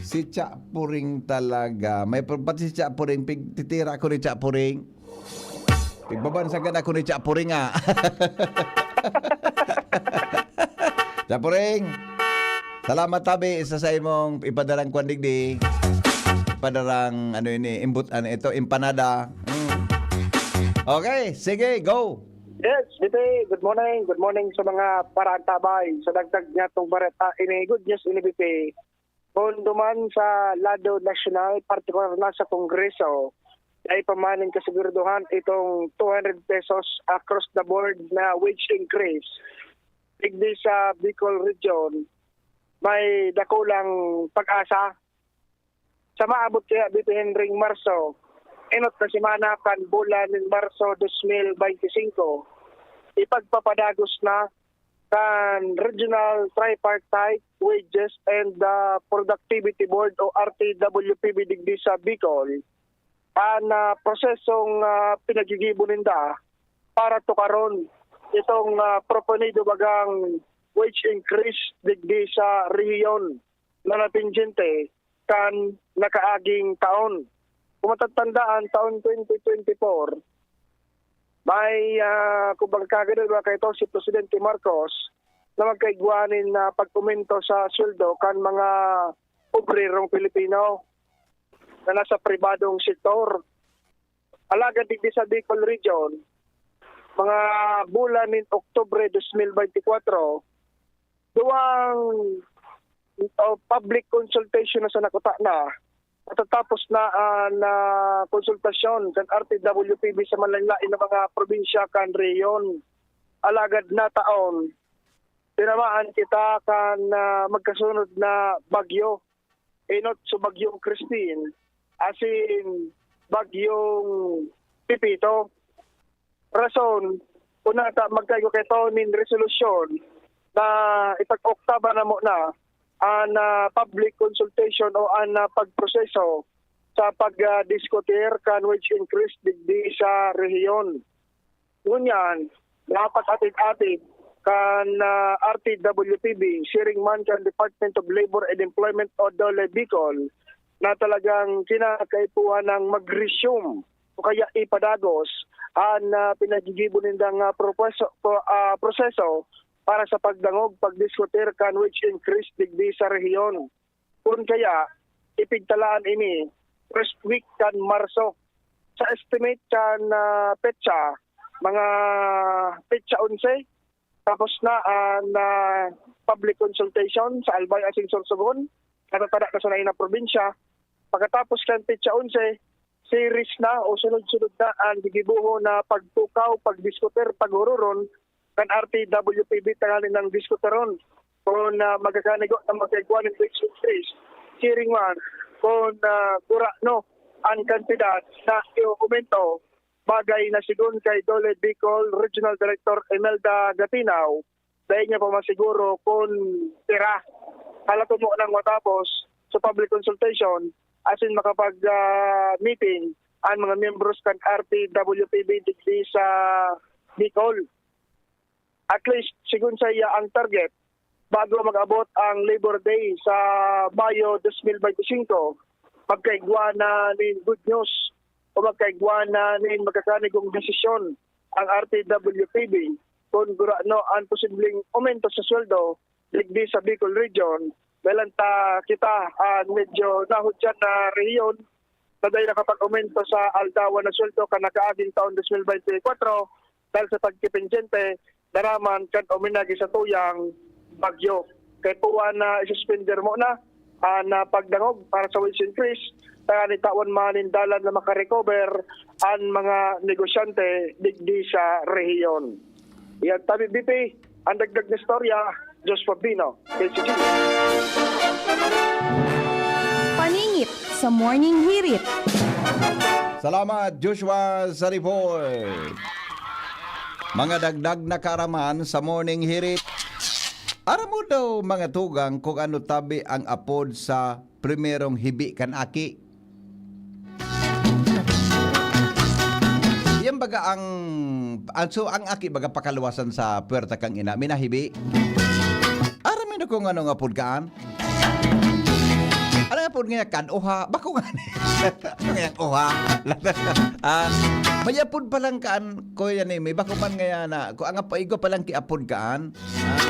Si Chapuring talaga. May pro-, pati si Chapuring, pig-, titira ko ni Chapuring. Pigbabansagan ako ni Chapuring, ah. Chapuring! Salamat, tabi, isa sa imong ipadarang kwan digdi. Ipadarang, ano ini, imbut-, ano ito, empanada. Mm. Okay, sige, go! Yes, Bibi, good morning. Good morning sa mga paraantabay. Sa dagdag niya tong bareta, ini good news, ini, Bibi. Kung duman sa lado nasyonal, partikular na sa Kongreso, ay pamaning kasiguraduhan itong two hundred pesos across the board na wage increase. Digdi sa Bicol Region, may dakulang pag-asa. Sa maabot kaya, Bibi, ning Marso, enot na semana kan bulan nin Marso dos mil bente singko, ipagpapadagos na kan Regional Tripartite Wages and, ah, Productivity Board o R T W P B digdi sa Bicol an, ah, prosesong, ah, pinaggigibo ninda para tukaron itong, ah, proponido bagang wage increase digdi sa rehiyon na napendyente kan nakaaging taon. Kung matatandaan, taon twenty twenty-four, may, ah, kumbaga, kagad ba kaito si Presidente Marcos na magkaigwa nin, ah, pag-umento sa sweldo kan mga obrerong Pilipino na nasa pribadong sektor. Alagad digdi sa Bicol Region, mga bulan nin Oktubre dos mil bente kwatro, duwang, o, public consultation na sa nakuta na. Matatapos na an, ah, konsultasyon kan R T W P B sa manlain-lain na mga probinsya kan rehiyon. Alagad na taon, tinamaan kita kan, ah, magkasunod na bagyo. Enot so Bagyong Christine, asin Bagyong Pepito. Rason, kung nata magkaigwa kaito nin resolusyon na ipag-oktaba na muna an, ah, public consultation o an, ah, pagproseso sa pag, ah, diskutir kan wage increase digdi sa rehiyon. Ngunyan, napag-atid-atid kan, ah, R T W P B, siring man kan Department of Labor and Employment o DOLE Bicol, na talagang kinakaipuhan ng mag-resume o kaya ipadagos an, ah, pinaggigibo nindang, ah, propeso-, pro-, ah, proseso para sa pagdangog, pagdiskutir kan wage increase digdi sa rehiyon. Kun kaya, ipigtalaan ini first week kan Marso. Sa estimate kan, ah, petsa, mga petsa onse, tapos na an, ah, public consultation sa Albay asin Sorsogon, natatada na sa naina probinsya. Pagkatapos kan petsa onse, series na o sunod-sunod na an gigibohon na pagtukaw, pagdiskutir, paghururon kan R T W P B tanganing diskutiron kun, ah, magkakanigo na magkaigwa nin wage increase. Siring man, kun, ah, gurano an kantidad na i-aumento, bagay na sigon kay DOLE Bicol Regional Director Imelda Gatinaw, dai niya pa masiguro kun pira. Hala, tumo nang matapos sa public consultation asin makapag, ah, meeting an mga miyembros kan R T W P B digdi sa Bicol. At least, sigon saiya, ang target, bago mag-abot ang Labor Day sa Mayo dos mil bente singko, magkaigwa na nin good news o magkaigwa na nin magkakanigong desisyon ang R T W P B kun gurano an posibleng aumento sa sweldo digdi sa Bicol Region. Dahil ta kita, ah, medyo nahudyan na rehiyon na dai nakapag-aumento sa aldawan na sweldo kan nakaaging taon dos mil bente kwatro dahil sa pagkipendyente na raman kan uminagi sa tuyang bagyo. Kaya puwan na isuspender mo na an, ah, pagdangog para sa wage increase, tanganing tawan man nin dalan na makarecover an mga negosyante digdi sa rehiyon. Yan tabi, B P, ang dagdag na istorya, Joshua Bino, K C G. Paningit sa Morning Hirit. Salamat, Joshua, sa report. Mga dagdag na kaaraman sa Morning Hirit. Aram mo daw, mga tugang, kung ano tabi ang apod sa primerong hibi kan aki? Yan baga ang, ang, so, ang aki baga pakaluwasan sa puwerta kan ina, minahibi. Aram mo na kung ano nga apod kaan? Ano nga apod nga kan? Oha? Bako nga ni. Ano nga yang oha? Ah, may apod pa lang kaan, Kuya Nemi. Bako man nga yan na, kung ang ap-, igwa pa lang ki apod kaan. Ah,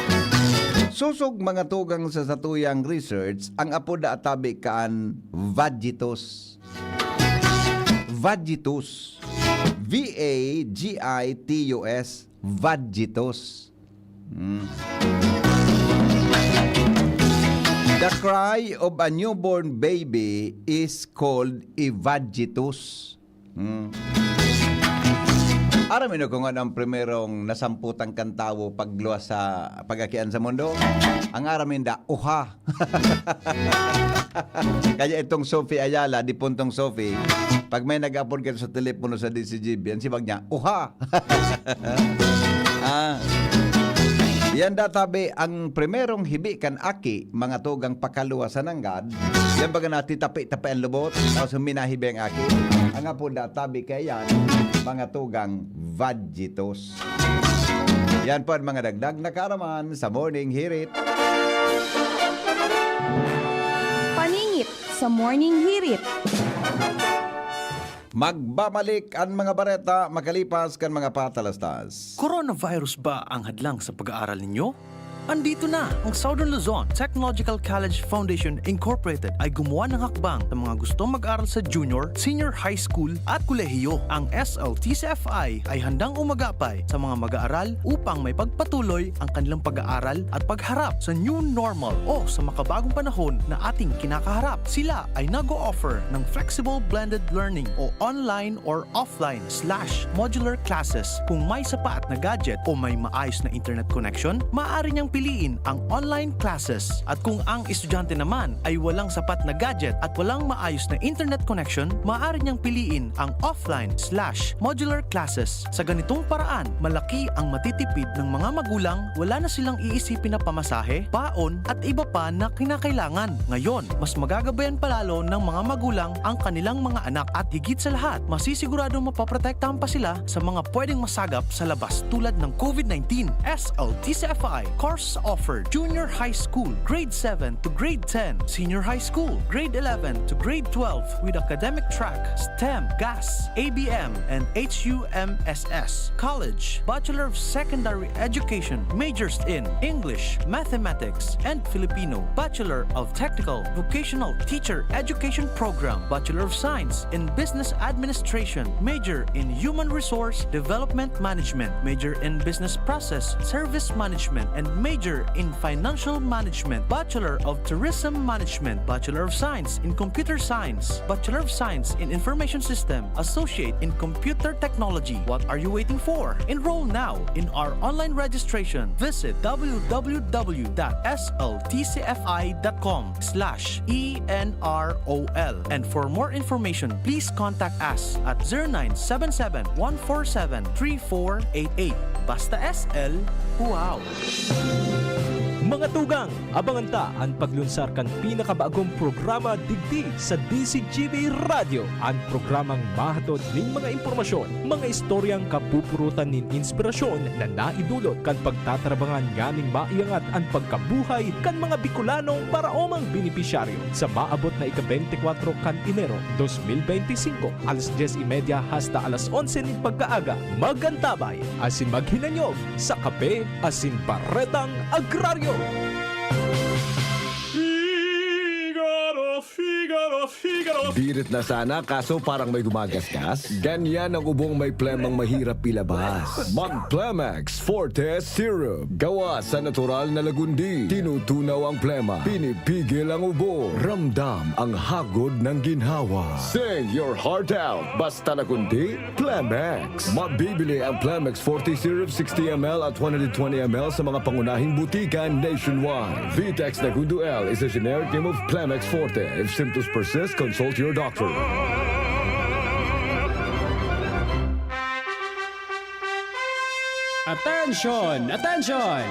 susog mga tugang sa satuyang research, ang apod na atabi kaan Vagitus. Vagitus. V A G I T U S. Vagitus. Mm. The cry of a newborn baby is called a vagitus. Mm. Aram mo na kung ano ang primerong nasamputan kan tawo pagluwas sa pag-akian sa mundo? Ang aram ninda, uha. Kaya itong Sophie Ayala, dipuntong Sophie, pag may nag-apod ka sa telepono sa D C G B, ang sibag niya, "Uha!" Ah. Yan databi, ang primerong hibi kan aki, mga tugang pakaluwa sa nanggad, yan baga na titapi-tapi ang lubot, tapos huminahibi ang aki. Ang apod databi kaya yan, mga tugang vagitus. Yan po ang mga dagdag na kaaraman sa Morning Hirit. Paningit sa Morning Hirit. Magbabalik ang mga bareta makalipas kan mga patalastas. Coronavirus ba ang hadlang sa pag-aaral ninyo? Andito na! Ang Southern Luzon Technological College Foundation Incorporated ay gumawa ng hakbang sa mga gustong mag-aral sa junior, senior high school at kolehiyo. Ang S L T C F I ay handang umagapay sa mga mag-aaral upang may pagpatuloy ang kanilang pag-aaral at pagharap sa new normal o sa makabagong panahon na ating kinakaharap. Sila ay nag-o-offer ng flexible blended learning o online or offline slash modular classes. Kung may sapat na gadget o may maayos na internet connection, maaari niyang piliin ang online classes. At kung ang estudyante naman ay walang sapat na gadget at walang maayos na internet connection, maaari niyang piliin ang offline slash modular classes. Sa ganitong paraan, malaki ang matitipid ng mga magulang, wala na silang iisipin na pamasahe, baon, at iba pa na kinakailangan. Ngayon, mas magagabayan pa lalo ng mga magulang ang kanilang mga anak at higit sa lahat, masisiguradong mapoprotektahan pa sila sa mga pwedeng masagap sa labas tulad ng COVID nineteen. S L T C F I Course Offered: junior high school, grade seven to grade ten, senior high school, grade eleven to grade twelve, with academic track, STEM, GAS, A B M, and H U M S S. College: Bachelor of Secondary Education, majors in English, Mathematics, and Filipino, Bachelor of Technical Vocational Teacher Education Program, Bachelor of Science in Business Administration, major in Human Resource Development Management, major in Business Process Service Management, and major in Financial Management, Bachelor of Tourism Management, Bachelor of Science in Computer Science, Bachelor of Science in Information System, Associate in Computer Technology. What are you waiting for? Enroll now in our online registration. Visit w w w dot s l t c f i dot com slash e n r o l. And for more information, please contact us at zero nine seven seven, one four seven, three four eight eight. Basta S L, wow! Mga tugang, abangan ta an paglunsar kan pinakabagong programa digdi sa D Z G B Radyo, an programang mahatod nin mga impormasyon, mga istoryang kapupurutan nin inspirasyon na naidulot kan pagtatarabangan nganing maiangat an pagkabuhay kan mga Bicolanong paraomang benepisyaryo. Sa maabot na ika-beintikwatro kan Enero, dos mil beintisinko, alas dyes y media hasta alas onse nin pagkaaga, mag-antabay asin maghinanyog sa Kape asin Baretang Agraryo. Figaro, Figaro, Figaro. Birit na sana, kaso parang may gumagasgas. Ganyan ang ubong may plemang mahirap ilabas. Mag-Plemex Forte Syrup. Gawa sa natural na lagundi. Tinutunaw ang plema. Pinipigil ang ubo. Ramdam ang hagod ng ginhawa. Sing your heart out. Basta lagundi, Plemex. Mabibili ang Plemex Forte Syrup sixty M L at one hundred twenty M L sa mga pangunahing butika nationwide. Vitex Nagundo L is a generic name of Plemex Forte. If symptoms persist, consult your doctor. Attention! Attention!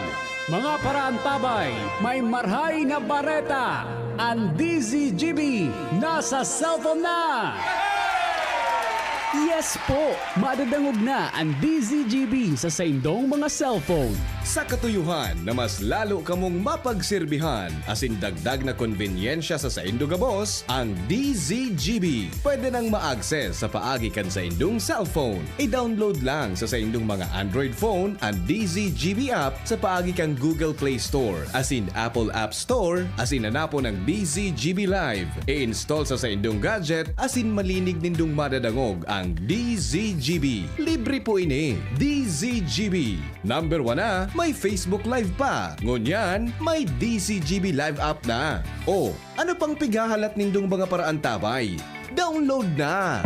Mga paraantabay, may marhay na bareta! An D Z G B nasa cellphone na! Yes po! Madadangog na an D Z G B sa saindong mga cellphone. Sa katuyohan na mas lalo kamong mapagserbihan asin dagdag na konbenyensya sa saindo gabos, ang D Z G B pwede nang ma-access sa paagi kan saindong cellphone. I-download lang sa saindong mga Android phone an D Z G B app sa paagi kan Google Play Store asin Apple App Store, asin hanapon ang D Z G B Live. I-install sa saindong gadget asin malinig nindong madadangog ang D Z G B. Libre po ini. D Z G B. Number one na, may Facebook Live pa. Ngunyan, may D Z G B Live app na. O, ano pang pighahalat nindong mga paraantabay? Download na!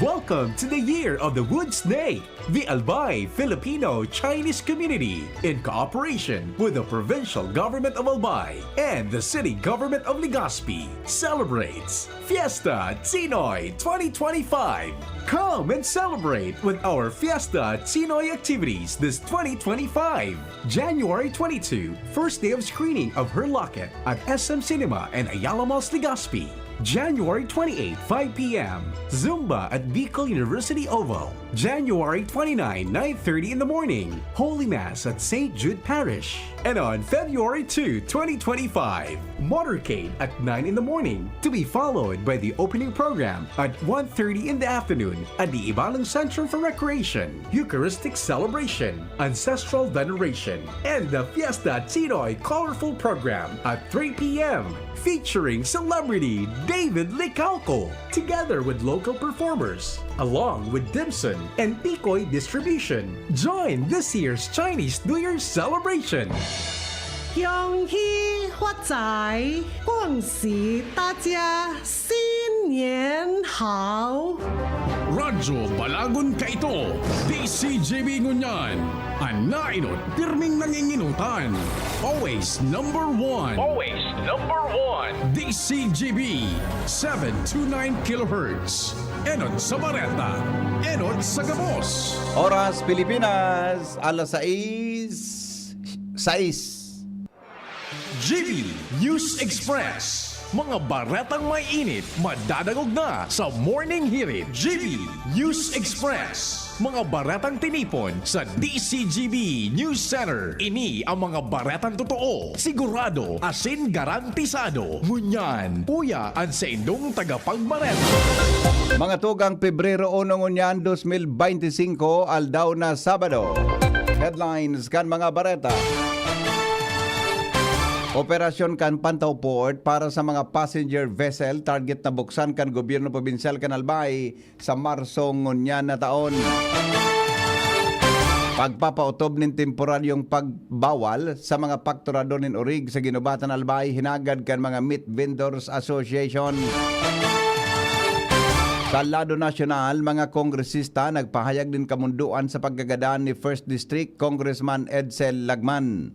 Welcome to the Year of the Wood Snake! The Albay Filipino Chinese Community, in cooperation with the Provincial Government of Albay and the City Government of Legazpi, celebrates Fiesta Chinoy twenty twenty-five. Come and celebrate with our Fiesta Chinoy activities this twenty twenty-five. January twenty-two, first day of screening of Her Locket at S M Cinema and Ayala Malls, Legazpi. January twenty-eight, five p m, Zumba at Bicol University Oval. January twenty-nine, nine thirty in the morning, Holy Mass at Saint Jude Parish. And on February two, twenty twenty-five, motorcade at nine in the morning, to be followed by the opening program at one thirty in the afternoon at the Ibalang Centrum for Recreation, Eucharistic Celebration, Ancestral Veneration, and the Fiesta Chinoy Colorful Program at three p m, featuring celebrity David Licauco, together with local performers, along with dim sum and tikoy distribution. Join this year's Chinese New Year celebration. 恭喜发财，恭喜大家新年好。 Radyo Balagon kaito, D Z G B ngunyan. An naenot, pirming nangingenotan. Always number one. Always number one. D Z G B, seven two nine kilohertz. Enot sa bareta, enot sa gabos. Oras Pilipinas, alas sais, sais. G B News Express. Mga baretang may init, madadangog na sa Morning Hirit. G B News Express. Mga baretang tinipon sa D C G B News Center. Ini ang mga baretang totoo, sigurado, asin garantisado. Ngunyan, uya an saindong tagapagbareta. Mga tugang, Pebrero uno ngunyan, dos mil beinti singko, aldaw na Sabado. Headlines kan mga bareta. Operasyon kan Pantaw Port para sa mga passenger vessel, target na buksan kan gobyerno probinsyal kan Albay sa Marso ngunyan na taon. Pagpapautob nin temporaryong pagbawal sa mga pakturador nin orig sa Guinobatan, Albay, hinagad kan mga Meat Vendors Association. Sa lado nasyonal, mga kongresista nagpahayag nin kamundoan sa pagkagadan ni First District Congressman Edsel Lagman.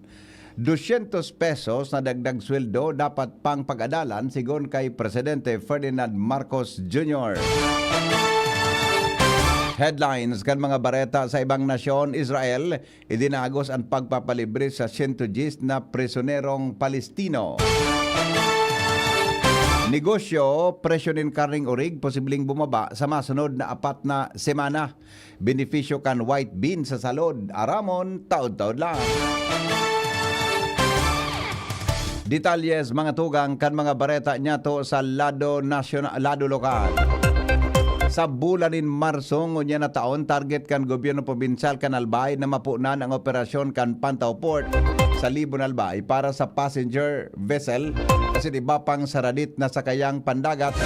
Dosyentos pesos na dagdag sweldo dapat pang pag-adalan, sigon kay Presidente Ferdinand Marcos Junior. Headlines kan mga bareta sa ibang nasyon. Israel, idinagos an pagpapalibre sa siyento dyes na prisonerong Palestino. Negosyo, presyo nin karneng orig posibleng bumaba sa masunod na apat na semana. Benepisyo kan white bean sa salud, aramon, taod-taod lang. Detalyes, mga tugang, kan mga bareta niyato sa lado nasyona-, lado lokal. Sa bulan nin Marso ngunyan na taon, target kan gobyerno probinsyal kan Albay na mapunan ang operasyon kan Pantaw Port sa Libon, Albay para sa passenger vessel asin iba pang saradit na sakayang pandagat.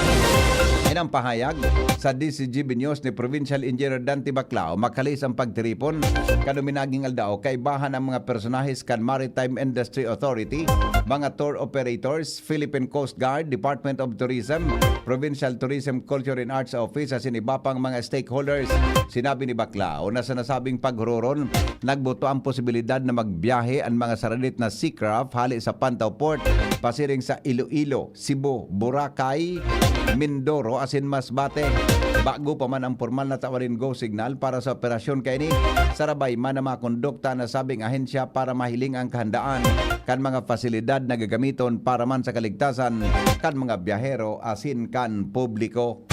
Yan ang pahayag sa D C G B News ni Provincial Engineer Dante Baclao. Makalis ang pagtiripon kan uminaging aldaw, kaibahan ang mga personahes kan Maritime Industry Authority, mga tour operators, Philippine Coast Guard, Department of Tourism, Provincial Tourism, Culture and Arts Office, asin iba pang mga stakeholders. Sinabi ni Baclao na sa nasabing paghuroron, nagbuto ang posibilidad na magbiyahe an mga saradit na seacraft hali sa Pantaw Port pasiring sa Iloilo, Cebu, Boracay, Mindoro asin Masbate. Bago pa man ang pormal na tawan nin go signal para sa operasyon kaini, sarabay man ang mga kondukta na sabing ahensya para mahiling ang kahandaan kan mga pasilidad na gagamiton para man sa kaligtasan kan mga biyahero asin kan publiko.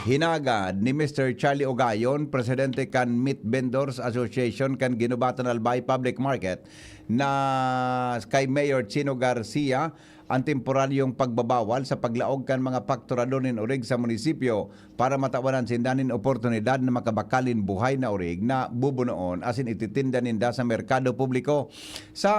Hinagad ni Mister Charlie Ogayon, presidente kan Meat Vendors Association kan Guinobatan Albay Public Market, na kay Mayor Chino Garcia ang temporaryong pagbabawal sa paglaog kan mga pakturador nin orig sa munisipyo para matawan sinda nin oportunidad na makabakal nin buhay na orig na bubunoon asin ititinda ninda sa merkado publiko. Sa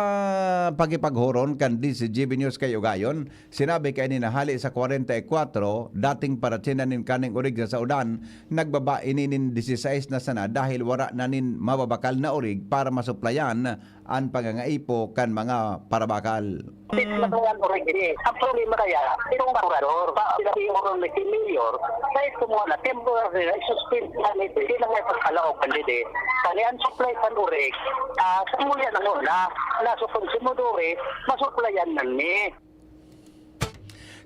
pakipaghuron kan D C G B News kay Ogayon, sinabi kaini na hali sa kwarenta y kwatro dating paratsinda nin karneng orig sa saodan, nagbaba ini nin disisais na sana dahil wara na nin mababakal na orig para masuplayan an pangangaipo kan mga parabakal. Tit na mga origini. Ang problema kaya, itong baklador, pa, pinatingin ko ni Mayor, sa ito mo na, temporary na, i-suspend na nito, hindi na may pagkalaog kan didi. Kani ang supply kan orig, ah, sa mulya na muna, na sa konsumidores, masuplayan na ni.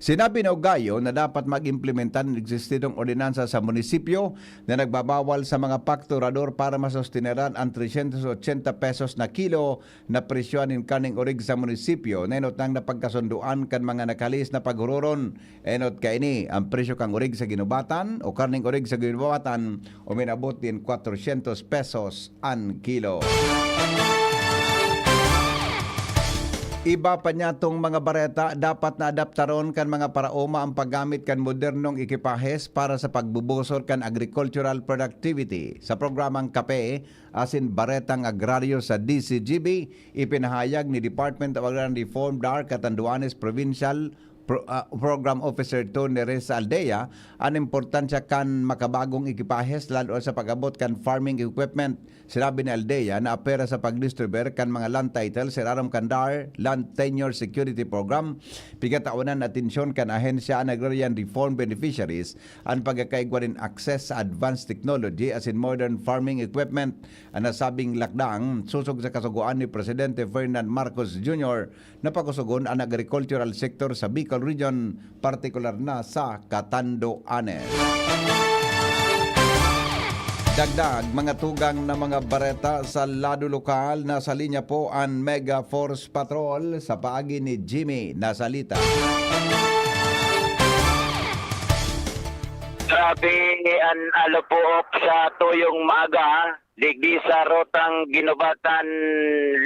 Sinabi ni Ogayo na dapat mag-implementar ng existidong ordinansa sa munisipyo na nagbabawal sa mga pakturador para masosteneran ang tresyentos otsenta pesos na kilo na presyo nin karneng orig sa munisipyo, na enot nang napagkasundoan kan mga nakalis na paghuroron. Enot kaini, ang presyo kan orig sa Guinobatan o karneng orig sa Guinobatan uminabot nin kwatrosyentos pesos an kilo. Iba pa niyatong mga bareta, dapat na adaptaron kan mga paraoma ang paggamit kan modernong ekipahes para sa pagbubusor kan agricultural productivity. Sa programang Kape asin Baretang Agraryo sa D C G B, ipinahayag ni Department of Agrarian Reform, DAR, Catanduanes Provincial Pro-, ah, Program Officer Tony Reyes Aldea, an importansya kan makabagong ekipahes, lalo sa pag-abot kan farming equipment. Sinabi ni Aldea na apera sa pagdistribuir kan mga land title sa irarom kan DAR Land Tenure Security Program, pigatawanan na atensyon kan ahensya an agrarian reform beneficiaries an pagkakaigwa nin access sa advanced technology asin modern farming equipment. An nasabing lakdang sosog sa kasugoan ni Presidente Ferdinand Marcos Junior na pakusogon an agricultural sector sa Bicol Region, partikular na sa Catanduanes. Dagdag, mga tugang na mga bareta sa lado lokal, nasa linya po an Mega Force Patrol sa paagi ni Jimmy Nasalita. Grabe an alopook sa tuyong maaga, digdi sa rutang Guinobatan,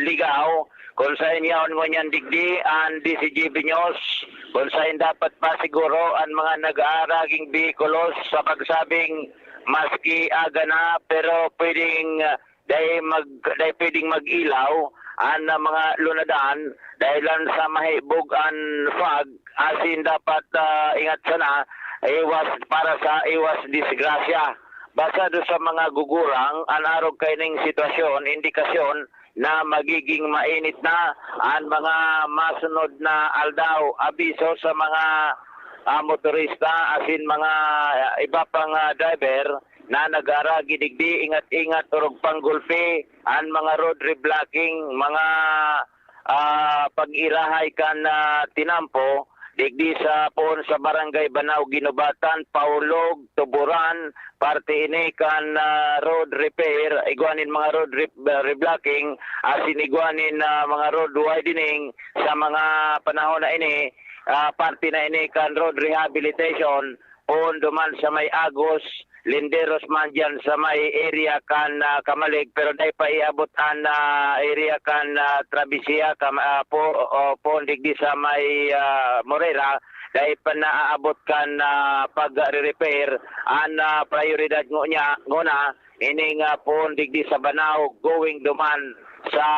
Ligao, kun saen yaon ngunyan digdi an D Z G B News, kun saen dapat pa siguro an mga nag-aaraging behikulos sa pagsabing maski aga na, pero pwedeng, ah, dai mag-, dai pwedeng mag-ilaw an, ah, mga lunadan dahilan sa mahibog an fog, asin dapat, ah, ingat sana, iwas para sa iwas disgrasya. Basado sa mga gugurang, an arog kaining sitwasyon, indikasyon na magiging mainit na an mga masunod na aldaw. Abiso sa mga, ah, motorista asin mga, ah, iba pang, ah, driver na nag-aaragi digdi, ingat-ingat, orog panggulpi an mga road reblocking, mga, ah, pag-irahay kan, ah, tinampo digdi sa poon sa Barangay Banao, Guinobatan, Paulog, Tuburan, parte ini kan, ah, road repair, igwa nin mga road re-, reblocking, asin igwa nin, ah, mga road widening sa mga panahon na ini, ah, parte na ini kan road rehabilitation, poon duman sa may Agos, Linderos man diyan sa may area kan, ah, Camalig, pero dai pa iabot an, ah, area kan, ah, Travesía, kam-, ah, po, o, poon digdi sa may, ah, Morera, dai pa naaabot kan, ah, pagre-repair. An, ah, prayoridad ngunyan, nguna, ining, ah, poon digdi sa Banao, going duman sa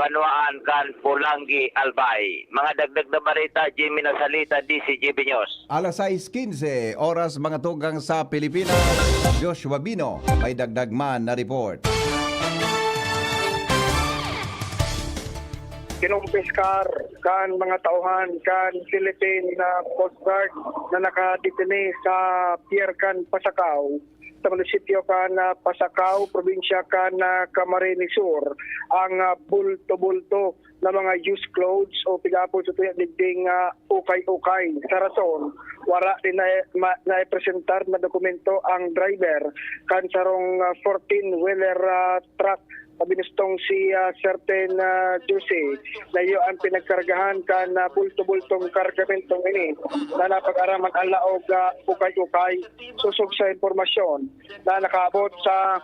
banwaan kan Polangui, Albay. Mga dagdag na bareta, Jimmy Nasalita, D Z G B News. Alas sais quince oras, mga tugang sa Pilipinas. Joshua Bino, may dagdag man na report. Kinumpiskar kan mga tauhan kan Philippine, ah, Coast Guard na nakadetene sa Pier kan Pasacao, sa munisipyo kan, ah, Pasacao, probinsya kan, ah, Camarines Sur, ang, ah, bulto-bulto na mga used clothes o pigapon sa tuya digding, ah, ukay-ukay. Sa rason, wara din na, ma-, naipresentar na dokumento ang driver kan sarong, ah, fourteen-wheeler, ah, truck na binustong si, ah, Serpen, ah, Jose, na iyo ang pinagkargahan kan, ah, bulto-bultong kargamentong ini na napag-araman ang laog, ah, ukay-ukay. Sosog sa impormasyon na nakaabot sa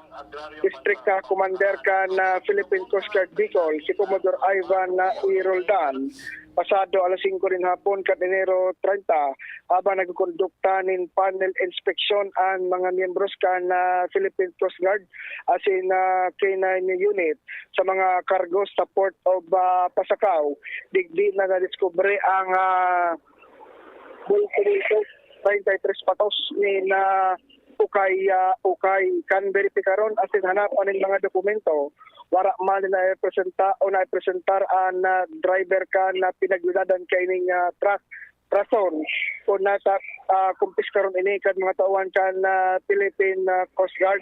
District, ah, Commander kan, ah, Philippine Coast Guard Bicol, si Commodore Ivan, ah, E. Roldan, pasado alas singko nin hapon kan Enero treinta, habang nagkukondukta nin panel inspection an mga miyembros kan, ah, Philippine Coast Guard asin, ah, K nine unit sa mga cargo sa Port of, ah, Pasacao. Digdi na nadiskubre ang, ah, bulto-bulto, treinta y tres patos nin, ah, ukay, ah, ukay. Kan beripikaron asin hanapan nin mga dokumento, wara man naipresenta o naipresentar an, ah, driver kan, ah, pinagyudadan kaining, ah, truck. Rason kun nata, ah, kumpiskaron ini kan mga tauhan kan, ah, Philippine, ah, Coast Guard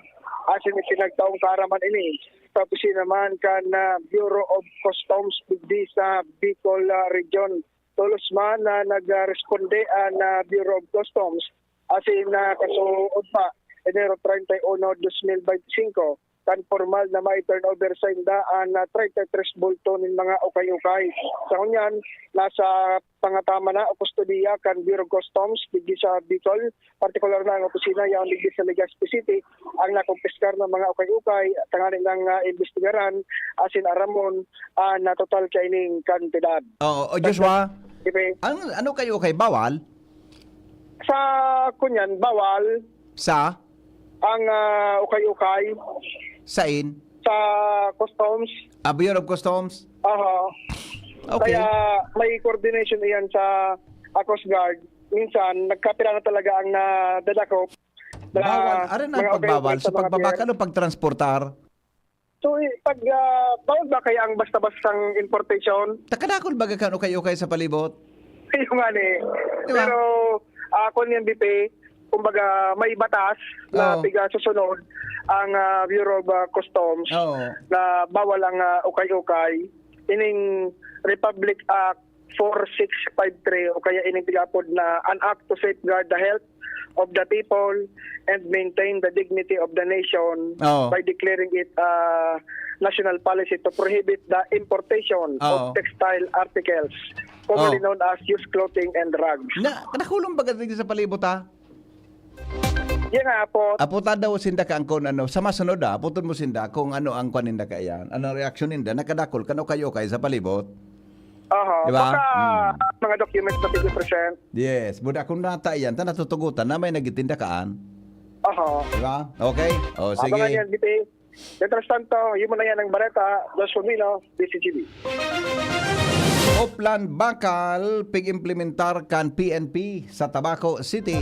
asin ipinagtaong kaaraman ini sa opisina man kan, ah, Bureau of Customs digdi sa Bicol, ah, Region. Tolos man na nagresponde an, ah, Bureau of Customs asin, ah, kasuod pa, Enero treinta y uno, dos mil veinticinco, kan pormal na mai-turnover sainda an, ah, treinta y tres bulto nin mga ukay-ukay. Sa ngunyan, nasa pangataman na o kustodiya kan Bureau of Customs digdi sa Bicol, partikular na ang opisina yaon digdi sa Legazpi City, ang nakumpiskar na mga ukay-ukay tanganing, ah, imbestigaran asin aramon an, ah, total kaining kantidad. Oo, o, Joshua, Ibe, ang ano kayo kay bawal? Sa kunyan, bawal Sa? ang, ah, ukay-ukay Sain? sa customs. Ah, Bureau of Customs? Aha. Okay. Kaya may coordination iyan sa, ah, Coast Guard. Minsan, nagkapira na talaga ang nadadakop na Bawal. Arin ang mga pagbawal ukay-ukay sa sa mga pagbabakal pier. O pagtransportar? So, eh, pag, ah, bawal ba kaya ang basta-bastang importation? Takadakol baga kan ukay-ukay sa palibot? Yung nga ni. Di ba? Pero, ah, kung yan, B P, kumbaga, may batas na Oo. piga susunod ang, ah, Bureau of, ah, Customs Oo. na bawal ang, ah, ukay-ukay. Ining Republic Act four six five three o kaya ining tigapod na an Act to Safeguard the Health of the People and Maintain the Dignity of the Nation Oo. by declaring it a national policy to prohibit the importation Oo. of textile articles, commonly Oo. known as used clothing and rags. Na, kadakulong baga digdi sa palibot, ha? Yan nga, apot. Aputan daw sinda ka ang kun ano, sa masunod ah, aputon mo sinda kung ano ang kwan ninda kaiyan. Anong reaksyon ninda? Nakadakol kan ukay-ukay sa palibot. Aha. Di ba? Baka Hmm. mga documents na pwede present. Yes, buda kung nata iyan, ta natutugutan na may nagitinda kaan. Aha. Di ba? Okay? O, sige. Abangan yan, B T. Mientras tanto, yun muna yan ang bareta. Dos Pumilo, D C G B. Oplan bakal pig-implementar kan P N P sa Tabaco City.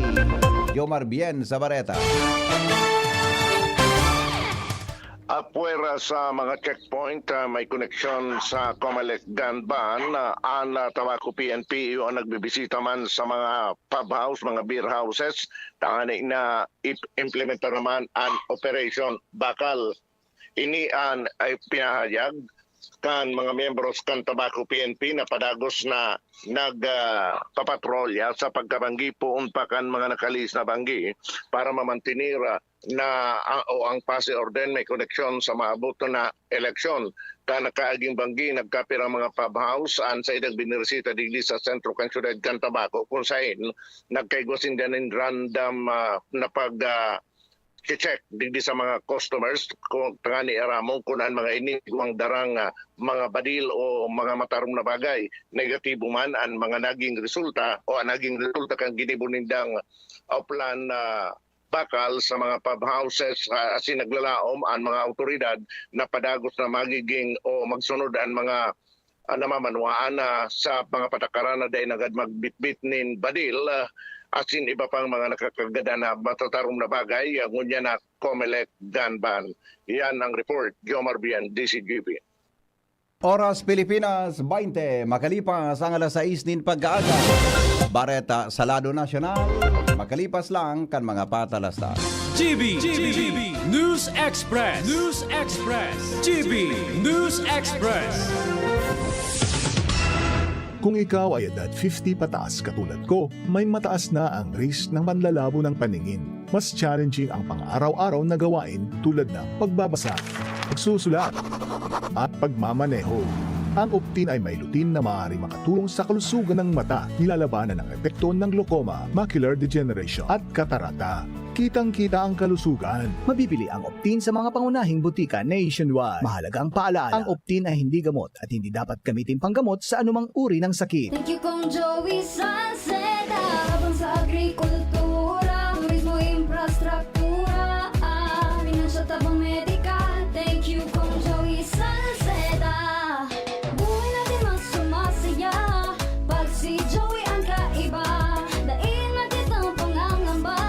Jomar Bien sa Bareta. Apwera sa mga checkpoint, ah, may koneksyon sa Comelec gun ban, ah, an, ah, Tabaco P N P iyo ang nagbibisita man sa mga pub house, mga beer houses, tangani na ip-, implementar naman an Operation Bakal. Ini an ay pinahayag kan mga miyembros kan Tabaco P N P na padagos na nag, ah, papatrolya sa pagkabanggi poon pa kan mga nakalihis na banggi para mamantener, ah, na, ah, o ang pasi orden may koneksyon sa maabot na eleksyon. Kan nakaaging banggi, nagkapirang mga pub house an saindang bininisita digdi sa sentro kan siyudad kan Tabaco, kung saen nagkaigwa sinda nin random, ah, na pag, ah, check digdi sa mga customers kung tangani aramon kun an mga ini igwang darang, ah, mga badil o mga matarom na bagay. Negatibo man an mga naging resulta o an naging resulta kan ginibo nindang oplan na bakal sa mga pub houses, ah, asin naglalaom an mga awtoridad na padagos na magiging o magsunod an mga, ah, namamanwaan na sa mga patakaran na dai nanggad magbitbit nin badil, ah, asin iba pang mga nakakagadan na matatarom na bagay, ah, ngunyan na Comelec gun ban. Yan ang report, Jomar Bien, D C G B. Oras Pilipinas, baynte makalipas ang alas sais nin pagkaaga. Bareta sa lado nasyonal, makalipas lang kan mga patalasta. G B, G B, News Express, News Express, G B News Express. Kung ikaw ay edad fifty pataas katulad ko, may mataas na ang risk ng panlalabo ng paningin. Mas challenging ang pang-araw-araw na gawain tulad ng pagbabasa, pagsusulat, at pagmamaneho. Ang Optin ay may lutein na maaaring makatulong sa kalusugan ng mata, nilalabanan ang epekto ng glaucoma, macular degeneration, at katarata. Kitang-kita ang kalusugan. Mabibili ang Optin sa mga pangunahing butika nationwide. Mahalagang paalala, ang Optin ay hindi gamot at hindi dapat gamitin panggamot sa anumang uri ng sakit. Thank you, Kong Joey Salceda. Tabang sa agrikultura, turismo, infrastruktura, ah, pinansyal, tabang medikal. Thank you, Kong Joey Salceda. Buhay natin mas sumasaya pag si Joey ang kaiba. Dai na kitang pangangamba,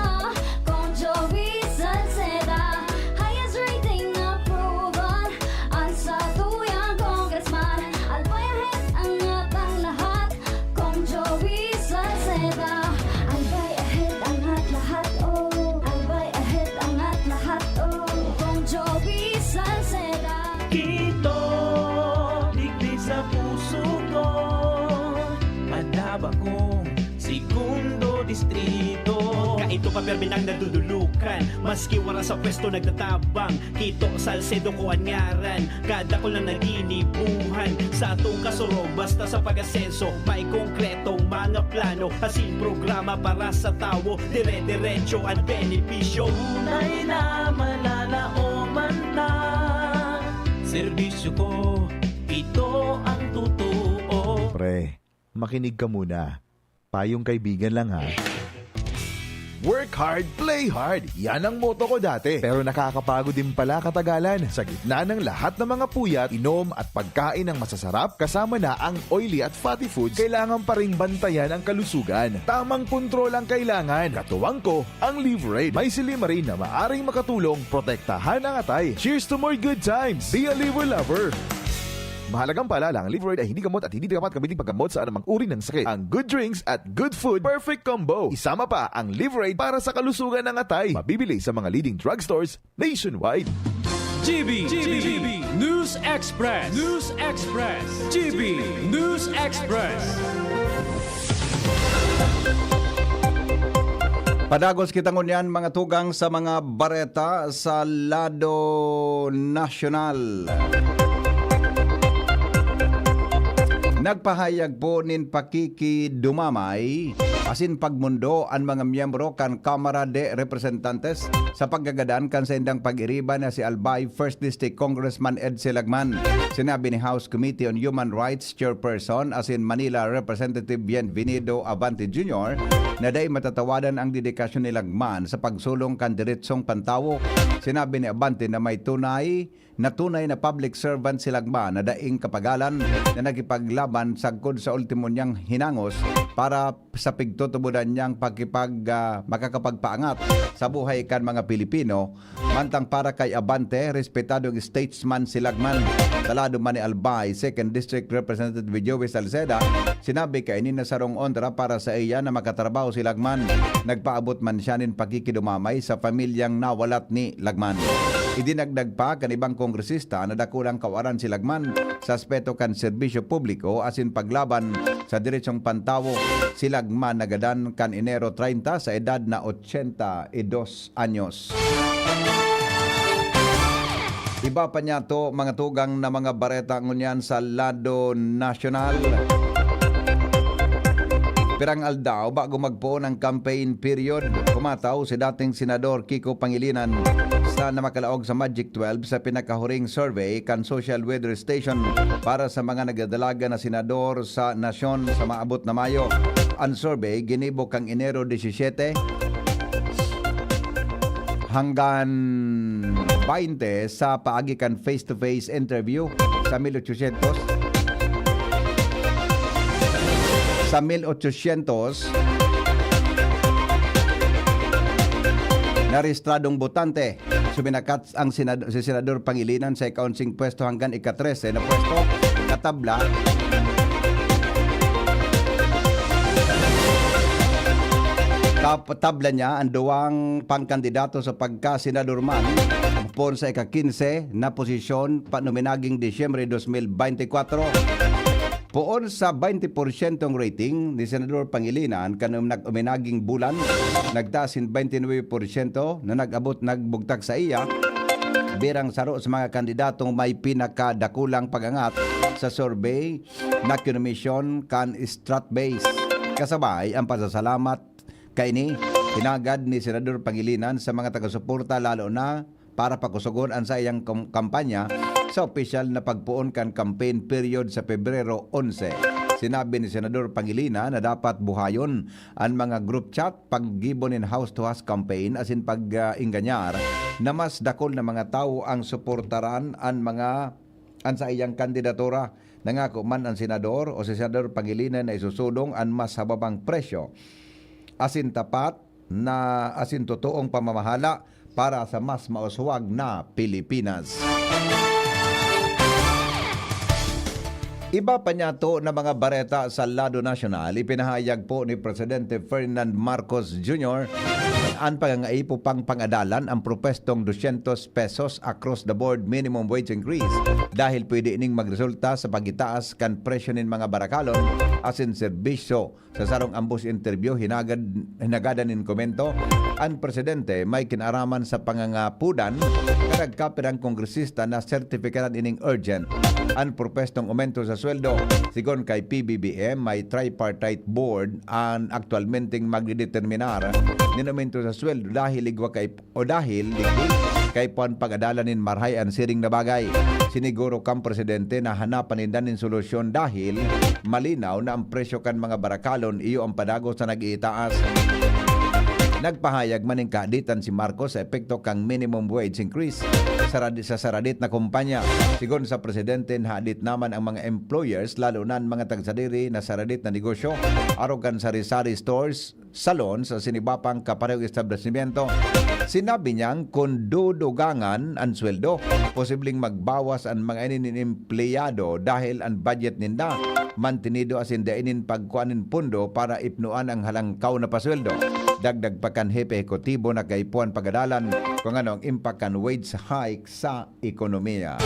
Kong Joey Salceda. Highest rating na proven, ang satuyang congressman. Albay ahead ang atang lahat, Kong Joey Salceda. Albay ahead ang at lahat, oh. Albay ahead ang at lahat, oh. Kong Joey Salceda. Kito, digdi sa puso ko, madaba kong segundo distrito. Kaito pa permi nang nadudulukan, maski wara sa pwesto nagtatabang. Kito, Salcedo ko an ngaran, kadakul na naginibuhan. Sa atong kasurog, basta sa pag-asenso, may konkretong mga plano, asin programa para sa tawo, dire-diretso an benepisyo. Tunay na malalaoman na serbisyo ko, ito ang totoo. Pre, makinig ka muna. Payong kaibigan lang ha. Work hard, play hard. Yan ang motto ko dati. Pero nakakapagod din pala katagalan. Sa gitna ng lahat ng mga puyat, inom at pagkain ng masasarap, kasama na ang oily at fatty foods, kailangan pa ring bantayan ang kalusugan. Tamang kontrol ang kailangan. Katuwang ko, ang Liverade. May silymarin na maaring makatulong protektahan ang atay. Cheers to more good times! Be a Liver Lover! Mahalagang paalala, ang Liverade ay hindi gamot at hindi dapat gamitin paggamot sa anumang uri ng sakit. Ang good drinks at good food, perfect combo. Isama pa ang Liverade para sa kalusugan ng atay. Mabibili sa mga leading drugstores nationwide. G B, G B, News Express, News Express, G B News Express. Padagos kita ngunyan, mga tugang, sa mga bareta sa lado nasyonal. Nagpahayag po nin pakikidumamay asin pagmondo an mga miyembro kan Kamara de Representantes sa pagkagadan kan saindang pag-iriba na si Albay First District Congressman Edsel Lagman. Sinabi ni House Committee on Human Rights Chairperson asin Manila Representative Bienvenido Abante Junior na dai matatawadan ang dedikasyon ni Lagman sa pagsulong kan deretsong pantawo. Sinabi ni Abante na may tunay na tunay na public servant si Lagman na daing kapagalan na nakipaglaban sagkod sa ultimo niyang hinangos para sa pigtutubodan niyang pakipag-, ah, makakapagpaangat sa buhay kan mga Pilipino. Mantang para kay Abante, respetadong statesman si Lagman. Sa lado man ni Albay, Second District Representative Joey Salceda, sinabi kaini na sarong onra para sa iya na makatrabaho si Lagman. Nagpaabot man siya nin pakikidumamay sa pamilyang nawalat ni Lagman. Idinagdag pa kan ibang kongresista na dakulang kawaran si Lagman sa aspeto kan serbisyo publiko asin paglaban sa deretsong pantawo. Si Lagman nagadan kan Enero treinta sa edad na ochenta y dos anyos. Iba pa niyato, mga tugang, na mga bareta ngunyan sa lado nasyonal. Pirang aldaw bago magpoon ang campaign period, pumataw si dating Senador Kiko Pangilinan sa na makalaog sa Magic twelve sa pinakahuring survey kan Social Weather Station para sa mga nagdadalagan na senador sa nasyon sa maabot na Mayo. An survey ginibo kan Enero disisete hanggan baynte sa paagi kan face-to-face interview sa mil ochosyentos. Sa mil ochosyentos na rehistradong botante, suminakat ang Senad-, si Senador Pangilinan sa ika-onseng pwesto hanggang ika-trese na pwesto, katabla. Kap-, tabla niya ang duwang pangkandidato sa pagka-senador man, poon sa ika-kinse na posisyon, panuminaging Disyembre dos mil beintikwatro. Poon sa baynte porsyentong rating ni Senador Pangilinan kan nag-uminaging bulan, nagtaas hin baynte nuebe porsyento na nag-abot nagbugtak saiya birang saro sa mga kandidatong may pinakadakulang pag-angat sa survey na kinomisyon kan Stratbase. Kasabay ang pasasalamat kaini, hinagad ni Senador Pangilinan sa mga taga-suporta, lalo na para pakusogon an saiyang kam-, kampanya sa opisyal na pagpoon kan campaign period sa Pebrero onse. Sinabi ni Senador Pangilinan na dapat buhayon an mga group chat paggibo nin house-to-house campaign asin pag, ah, ingganyar na mas dakul na mga tawo ang suportaran an mga, an saiyang kandidatura. Nangako man an senador o si Senador Pangilinan na isusudong an mas hababang presyo asin tapat na asin totoong pamamahala para sa mas mauswag na Pilipinas. Iba pa niyato na mga bareta sa lado nasyonal, ipinahayag po ni Presidente Ferdinand Marcos Junior an pangangaipo pang pangadalan ang propwestong dosyentos pesos across the board minimum wage increase dahil pwede ining magresulta sa pagitaas kan presyo nin mga barakalon asin serbisyo. Sa sarong ambos interview, hinagad, hinagadan nin komento, an presidente may kinaaraman sa pangangapudan kan nagkapirang kongresista na sertipikaran ining urgent an propwestong aumento sa sweldo. Sigon kay P B B M, may tripartite board an aktualmenteng magdedeterminar nin aumento sa sweldo dahil igwa kay o dahil digdi kaipuhan pag-adalan nin marahay an siring na bagay. Siniguro kan presidente na hanapan ninda nin solusyon dahil malinaw na ang presyo kan mga barakalon iyo ang padagos na nag-iitaas. Nagpahayag man nin kahaditan si Marcos sa epekto kan minimum wage increase sa radi-, sa saradit na kumpanya. Sigon sa presidente, nahadit naman ang mga employers, lalo na ang mga tagsadiri na saradit na negosyo, arog kan sari-sari stores, salon sa sinibapang kaparehong establisimento. Sinabi niyang kun dudugangan an sweldo, posibleng magbawas an mga ini nin empleyado dahil an budget ninda mantinido asin dai nin pagkua nin pondo para ipnoan ang halangkaw na pasweldo. Dagdag pa kan hepe ehekutibo na kaipuhan pag-adalan kung ano ang impact kan wage hike sa ekonomiya.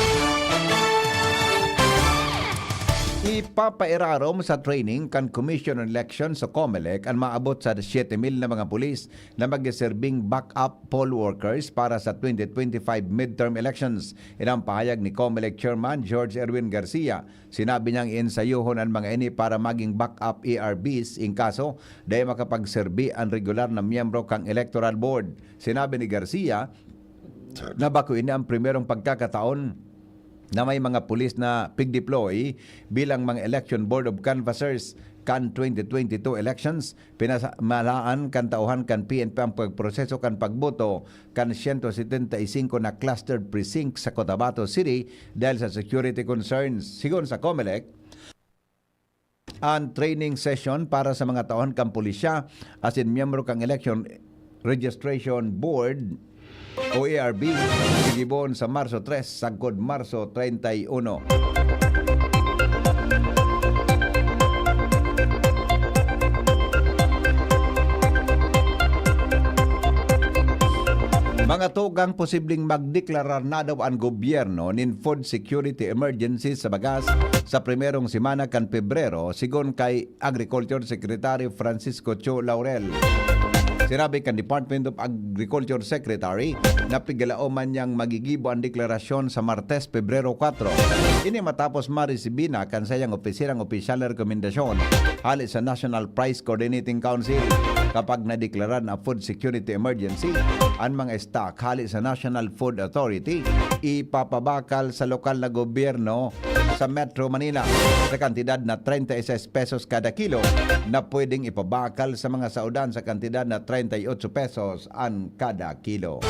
Ipapairarom sa training kan Commission on Elections o COMELEC an maabot sa siyete mil na mga pulis na magseserbing backup poll workers para sa twenty twenty-five midterm elections. Yan ang pahayag ni COMELEC Chairman George Erwin Garcia. Sinabi niyang iensayohon an mga ini para maging backup A R Bs in kaso dai makapagserbi an regular na miyembro kan Electoral Board. Sinabi ni Garcia na bako ini ang primerong pagkakataon na may mga pulis na pig-deploy bilang mga Election Board of Canvassers kan twenty twenty-two elections. Pinamalaan kan tauhan kan P N P ang pagproseso kan pagboto kan siyento setenta y singko na clustered precincts sa Cotabato City dahil sa security concerns. Sigon sa COMELEC, an training session para sa mga tauhan kan pulisya asin miyembro kan Election Registration Board o A R B, gigibohon sa Marso tres sagkod Marso treinta y uno. Mga tugang posibleng magdeklarar na daw an gobyerno nin food security emergency sa bagas sa primerong semana kan Pebrero, sigon kay Agriculture Secretary Francisco Cho Laurel. Sinabi kan Department of Agriculture Secretary na pigalaom man niyang magigibo an deklarasyon sa Martes, Pebrero kuwatro. Ini matapos maresibi na kan sayang opisina ang opisyal na rekomendasyon hale sa National Price Coordinating Council. Kapag nadeklara na food security emergency an mga stock hale sa National Food Authority, ipapabakal sa lokal na gobyerno sa Metro Manila sa kantidad na treinta y seis pesos kada kilo na pwedeng ipabakal sa mga saodan sa kantidad na treinta y ocho pesos an kada kilo.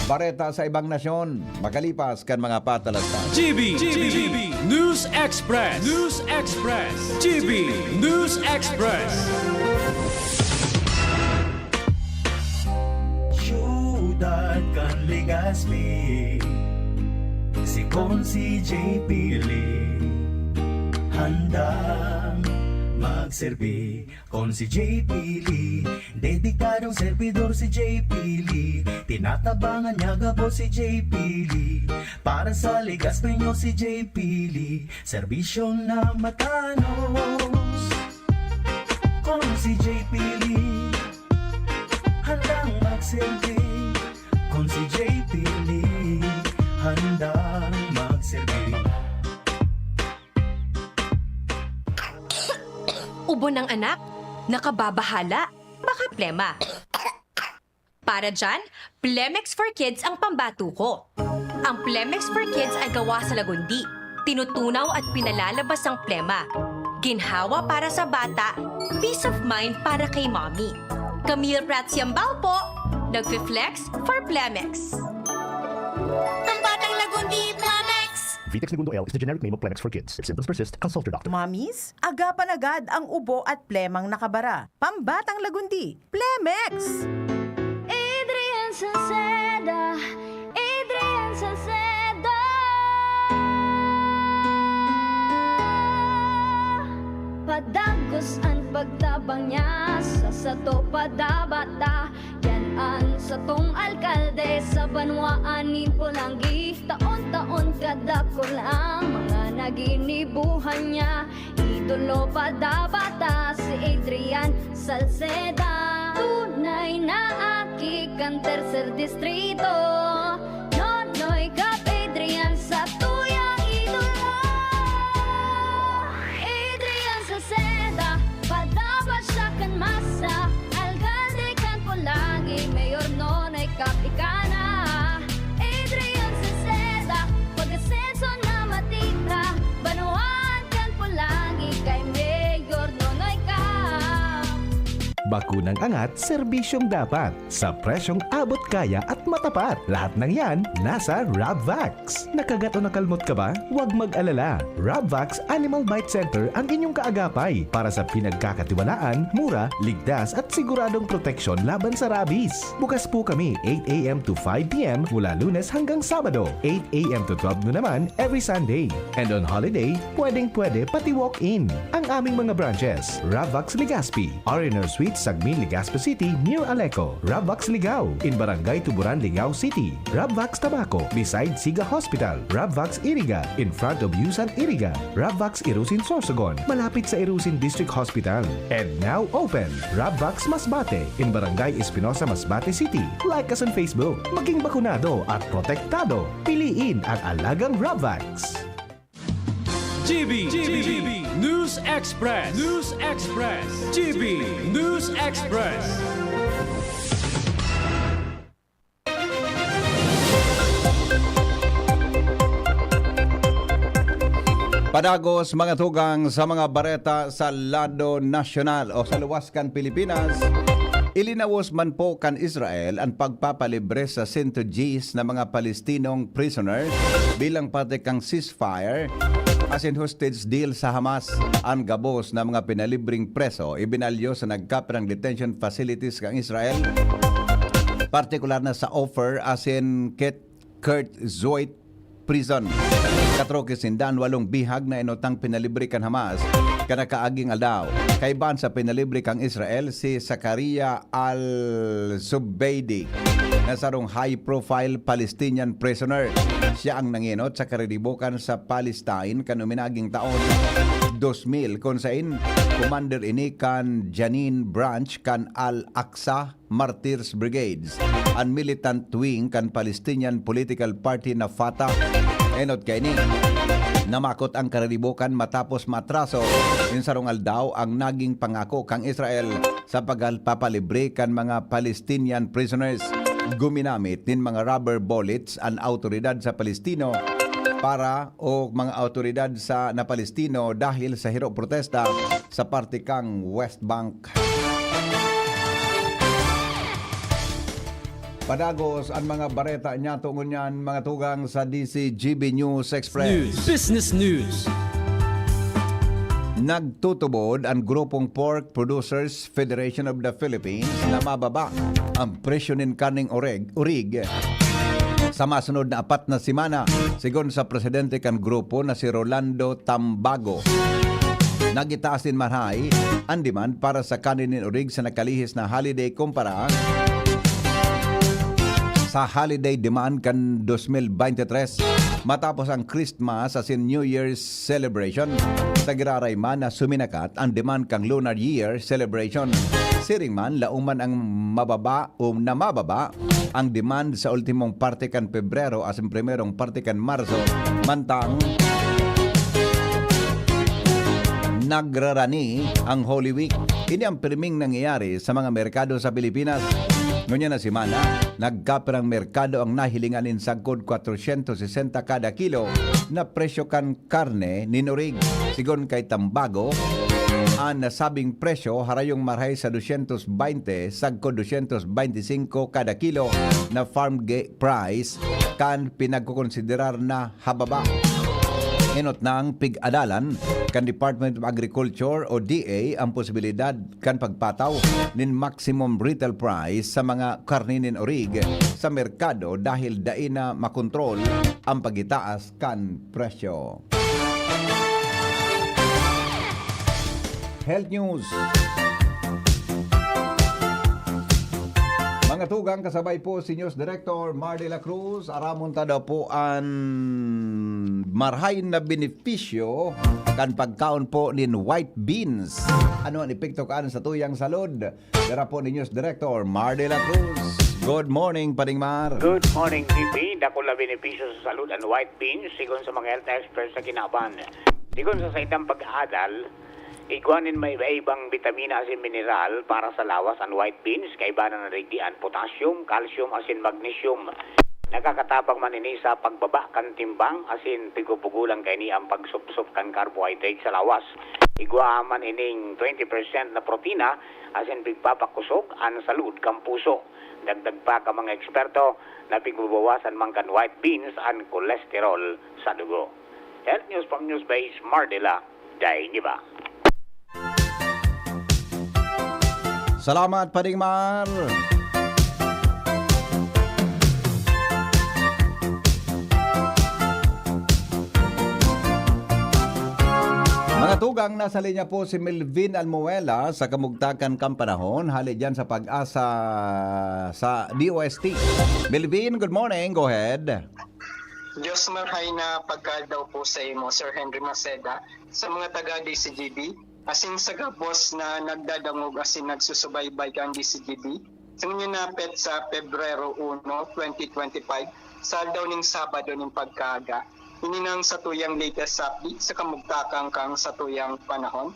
Bareta sa ibang nasyon, makalipas kan mga patalastas. G B, G B, News Express, News Express, G B News Express. Siyudad kan Legazpi, si Consi J P Lee, handang magserbi. Consi J P Lee, dedikadong servidor si J P Lee. Tinatabangan niya gabos si J P Lee. Para sa Legazpeño si J P Lee, serbisyong na matanos. Consi J P Lee, handang magserbi. Consi J P Lee, handang magserbi. Ubo ng anak? Nakababahala? Baka plema. Para dyan, Plemex for Kids ang pambato ko. Ang Plemex for Kids ay gawa sa lagundi. Tinutunaw at pinalalabas ang plema. Ginhawa para sa bata, peace of mind para kay mommy. Camille Prats Yambao po, nagfi-flex for Plemex. Ang batang lagundi, Plemex! Vitex Negundo L is the generic name of Plemex for Kids. If symptoms persist, consult your doctor. Mommies, agapan agad ang ubo at plemang nakabara. Pambatang lagundi, Plemex! Adrian Salceda, Adrian Salceda. Padagos an pagtabang niya sa sato padabata. Yan an satong alkalde sa banwaan nin Polangui. Taon-taon kadakul ang mga naginibuhan niya. Idolo padabata si Adrian Salceda. Tunay na aki kan Tercer Distrito. Nonoy Cap Adrian, satuyang idolo. Adrian Salceda, padabata siya kan masa. Alkalde kan Polangui, Mayor Nonoy Cap ika na. Adrian Salceda, pag-asenso na matita. Banwaan kan Polangui kay Mayor Nonoy Cap. Bakunang angat, serbisyong dapat, sa presyong abot kaya at matapat. Lahat ng yan, nasa Rabvax. Nakagat o nakalmot ka ba? Huwag mag-alala. Rabvax Animal Bite Center ang inyong kaagapay para sa pinagkakatiwalaan, mura, ligtas at siguradong proteksyon laban sa rabies. Bukas po kami eight a m to five p m mula Lunes hanggang Sabado, eight a m to twelve noon naman every Sunday. And on holiday, pwedeng-pwede pati walk-in. Ang aming mga branches, Rabvax Legazpi, R and R Suites, Sagmin, Legazpi City, near Aleco. Rabvax Ligao, in Barangay Tuburan, Ligao City. Rabvax Tabaco, beside Siga Hospital. Rabvax Iriga, in front of Yusan Iriga. Rabvax Irusin, Sorsogon, malapit sa Irusin District Hospital. And now open, Rabvax Masbate, in Barangay Espinosa, Masbate City. Like us on Facebook. Maging bakunado at protektado. Piliin ang alagang Rabvax. G B, G B, News Express, News Express, G B News Express. Padagos, mga tugang, sa mga bareta sa lado nasyonal o sa luwas kan Pilipinas, ilinawos man po kan Israel an pagpapalibre sa sento diyes na mga Palestinong prisoner bilang parte kan ceasefire asin hostage deal sa Hamas. An gabos na mga pinalibreng preso ibinalyo sa nagkapirang detention facilities kan Israel, partikular na sa Ofer asin Kit Kurt Zoit Prison. Katroke sinda an walong bihag na enot ang pinalibre kan Hamas kan nakaaging aldaw. Kaiba sa pinalibre kan Israel si Zakaria Al-Zubeidi, na sarong high-profile Palestinian prisoner. Siya ang nangenot sa kariribokan sa Palestine kan uminaging taon dos mil, kun sain commander ini kan Jenin Branch kan Al-Aqsa Martyrs Brigades, an militant wing kan Palestinian political party na Fatah. Enot kaini, namakot ang kariribokan matapos maatraso nin sarong aldaw ang naging pangako kan Israel sa pagpapalibre kan mga Palestinian prisoners. Guminamit nin mga rubber bullets an awtoridad sa Palestino para, o mga awtoridad sa, na Palestino dahil sa hiro protesta sa parte kan West Bank. Padagos an mga bareta niyato ngunyan, mga tugang, sa D Z G B News Express. News. Business News. Nagtutubod an grupong Pork Producers Federation of the Philippines na mababa ang presyo nin karneng oreg-, orig sa masunod na apat na semana, sigon sa presidente kan grupo na si Rolando Tambago. Nagitaas nin marahay an demand para sa karne nin orig sa nakalihis na holiday kumpara sa holiday demand kan dos mil bente tres, matapos ang Christmas asin New Year's celebration. Sa giraray man na suminakat ang demand kan Lunar Year celebration. Siring man, laoman ang mababa o na mababa ang demand sa ultimong parte kan Pebrero asin primerong parte kan Marso, mantang nagrarani ang Holy Week. Ini ang pirming nangyayari sa mga merkado sa Pilipinas. Ngunyan na semana, nagkapirang merkado ang nahilingan nin sagkod kwatrosyentos sesenta kada kilo na presyo kan karne nin orig. Sigon kay Tambago, an nasabing presyo harayong marahay sa dosyentos baynte sagkod dosyentos baynte singko kada kilo na farm gate price kan pinagkokonsiderar na hababa. Enot nang pig-adalan kan Department of Agriculture o D A ang posibilidad kan pagpataw nin maximum retail price sa mga karne nin orig sa merkado dahil dai na makontrol ang pagitaas kan presyo. Health News. Mga tugang, kasabay po si News Director Mar de la Cruz. Aramon ta daw po an marahay na benepisyo kan pagkaon po nin white beans. Ano an epekto kan sa tuyang salud? Dara po ni News Director Mar de la Cruz. Good morning, Paring Mar. Good morning, P P. Dakul na benepisyo sa salud an white beans, sigon sa mga health experts sa kinaban. Sigon sa saindang pag-aadal, igwa nin may iba-ibang bitamina asin mineral para sa lawas an white beans, kaiba na narigdi an potassium, calcium asin magnesium. Nakakatabang man ini sa pagbaba kan timbang asin pigpupugolan kaini an pagsupsop kan carbohydrate sa lawas. Igwa man ining twenty percent na protina asin pigpapakosog an salud kan puso. Dagdag pa kan mga eksperto na pigbabawasan man kan white beans an kolesterol sa dugo. Health News from Newsbase, Mar de la Dai, di ba? Salamat, Paring Mar. Mga tugang, nasa linya po si Melvin Almuela sa Kamugtakan kan Panahon, hali diyan sa PAGASA sa D O S T. Melvin, good morning. Go ahead. Diyos marhay na pagkadaw po sa imo, Sir Henry Maceda, sa mga taga D C G B, asin sa gabos na nagdadangog asin nagsusubaybay kan D C G B. Sa ngunyan napet sa Pebrero uno, twenty twenty-five, sa aldaw ning Sabado ning pagkaaga, ini nang satuyang latest update sa kamugtakan kan satuyang panahon.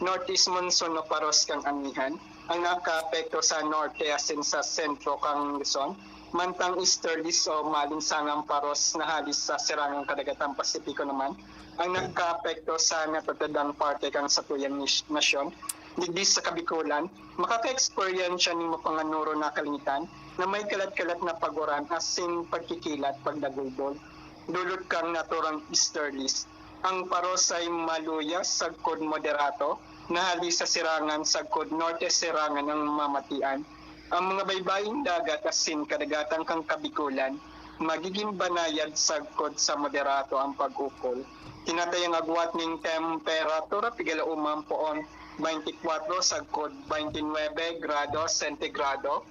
Northeast monsoon o paros kan amihan ang nakaapekto sa norte asin sa sentro kan Luzon, mantang easterlies o maalinsangang paros na hali sa sirangang kadagatang Pasipiko naman ang nakaapekto sa natatadang parte kan satuyang nis-, nasyon. Digdi sa Kabikulan, makaka-eksperyensya nin mapanganoro na kalangitan na may kalat-kalat na pag-uran asin pagkikilat, pagdagulgol, dulot kan naturang easterlies. Ang paros ay maluya sagkod moderato, na hali sa sirangan sagkod norte sirangan ang mamatian. Ang mga baybaying dagat asin kadagatan kan Kabikulan magigin banayad sagkod sa moderato ang pag-ukol. Tinatayang agwat nin temperatura pigalaoman poon twenty-four sagkod twenty-nine grado sentigrado.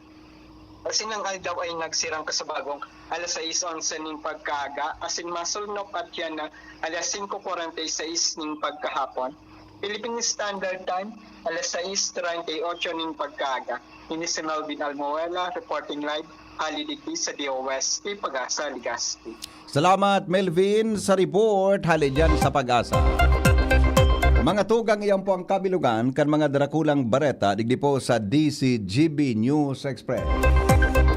Asin ang aldaw ay nagsirang kasabagong alas sais onse nin pagkaaga, asin masulnop at yan na alas singko kwarenta y seis nin pagkahapon. Philippine Standard Time, alas sais treinta y ocho nin pagkaaga. Ini si Melvin Almuela, reporting live, hali digdi sa D O S T, PAGASA, Legazpi. Salamat, Melvin, sa report hali diyan sa PAGASA. Mga tugang, iyan po ang kabilugan kan mga drakulang bareta digdi po sa D C G B News Express.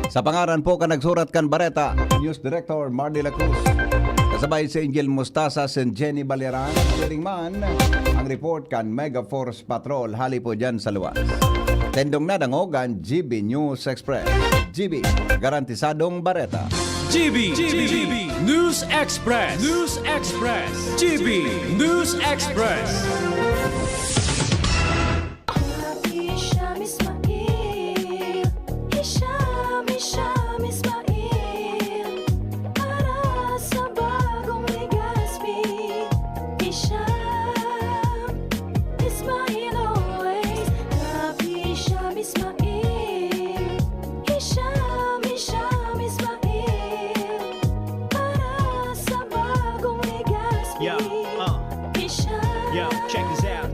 Sa pangaran po kan nagsurat kan bareta, News Director Mardy La Cruz. Kasabay si Angel Mostasa, si Jenny Baleran, siring man ang report kan Mega Force Patrol hali po diyan sa luwas. Tendong nadangog an G B News Express. G B, garantisadong bareta. G B, G B, News Express, News Express, G B, News Express. Hisham Ismail, Hisham, Hisham Ismail, para sa bagong Legazpi. Hisham Ismail always, Kap Hisham Ismail. Hisham, Hisham Ismail, para sa bagong Legazpi. Yeah, uh. Hisham, yeah, check this out.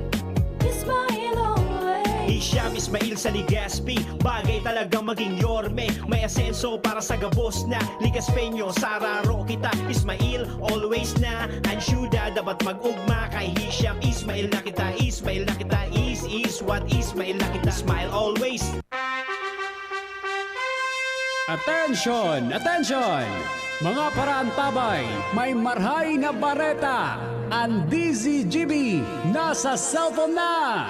Ismail always. Hisham Ismail sa Legazpi, bagay talagang maging yorme. May asenso para sa gabos na Legazpeño. Sararo kita, Ismail always na. Ang syudad dapat mag-ugma kay Hisham Ismail na kita. Ismail na kita, is, is what Ismail na kita. Smile always. Attention! Attention! Mga paraantabay, may marhay na bareta! An D Z G B nasa cellphone na!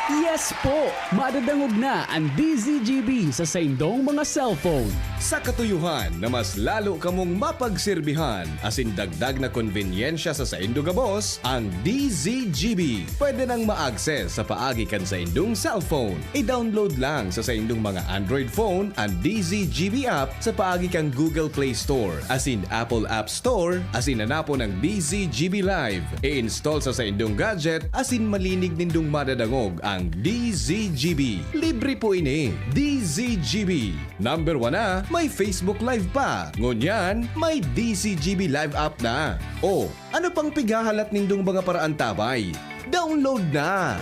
Yes po! Madadangog na an D Z G B sa saindong mga cellphone. Sa katuyohan na mas lalo kamong mapagserbihan asin dagdag na konbenyensya sa saindo gabos, ang D Z G B pwede nang ma-access sa paagi kan saindong cellphone. I-download lang sa saindong mga Android phone an D Z G B app sa paagi kan Google Play Store asin Apple App Store, asin hanapon ang D Z G B Live. I-install sa saindong gadget asin malinig nindong madadangog ang D Z G B. Libre po ini. D Z G B. Number one na, may Facebook Live pa. Ngunyan, may D Z G B Live app na. O, ano pang pighahalat nindong mga paraantabay? Download na!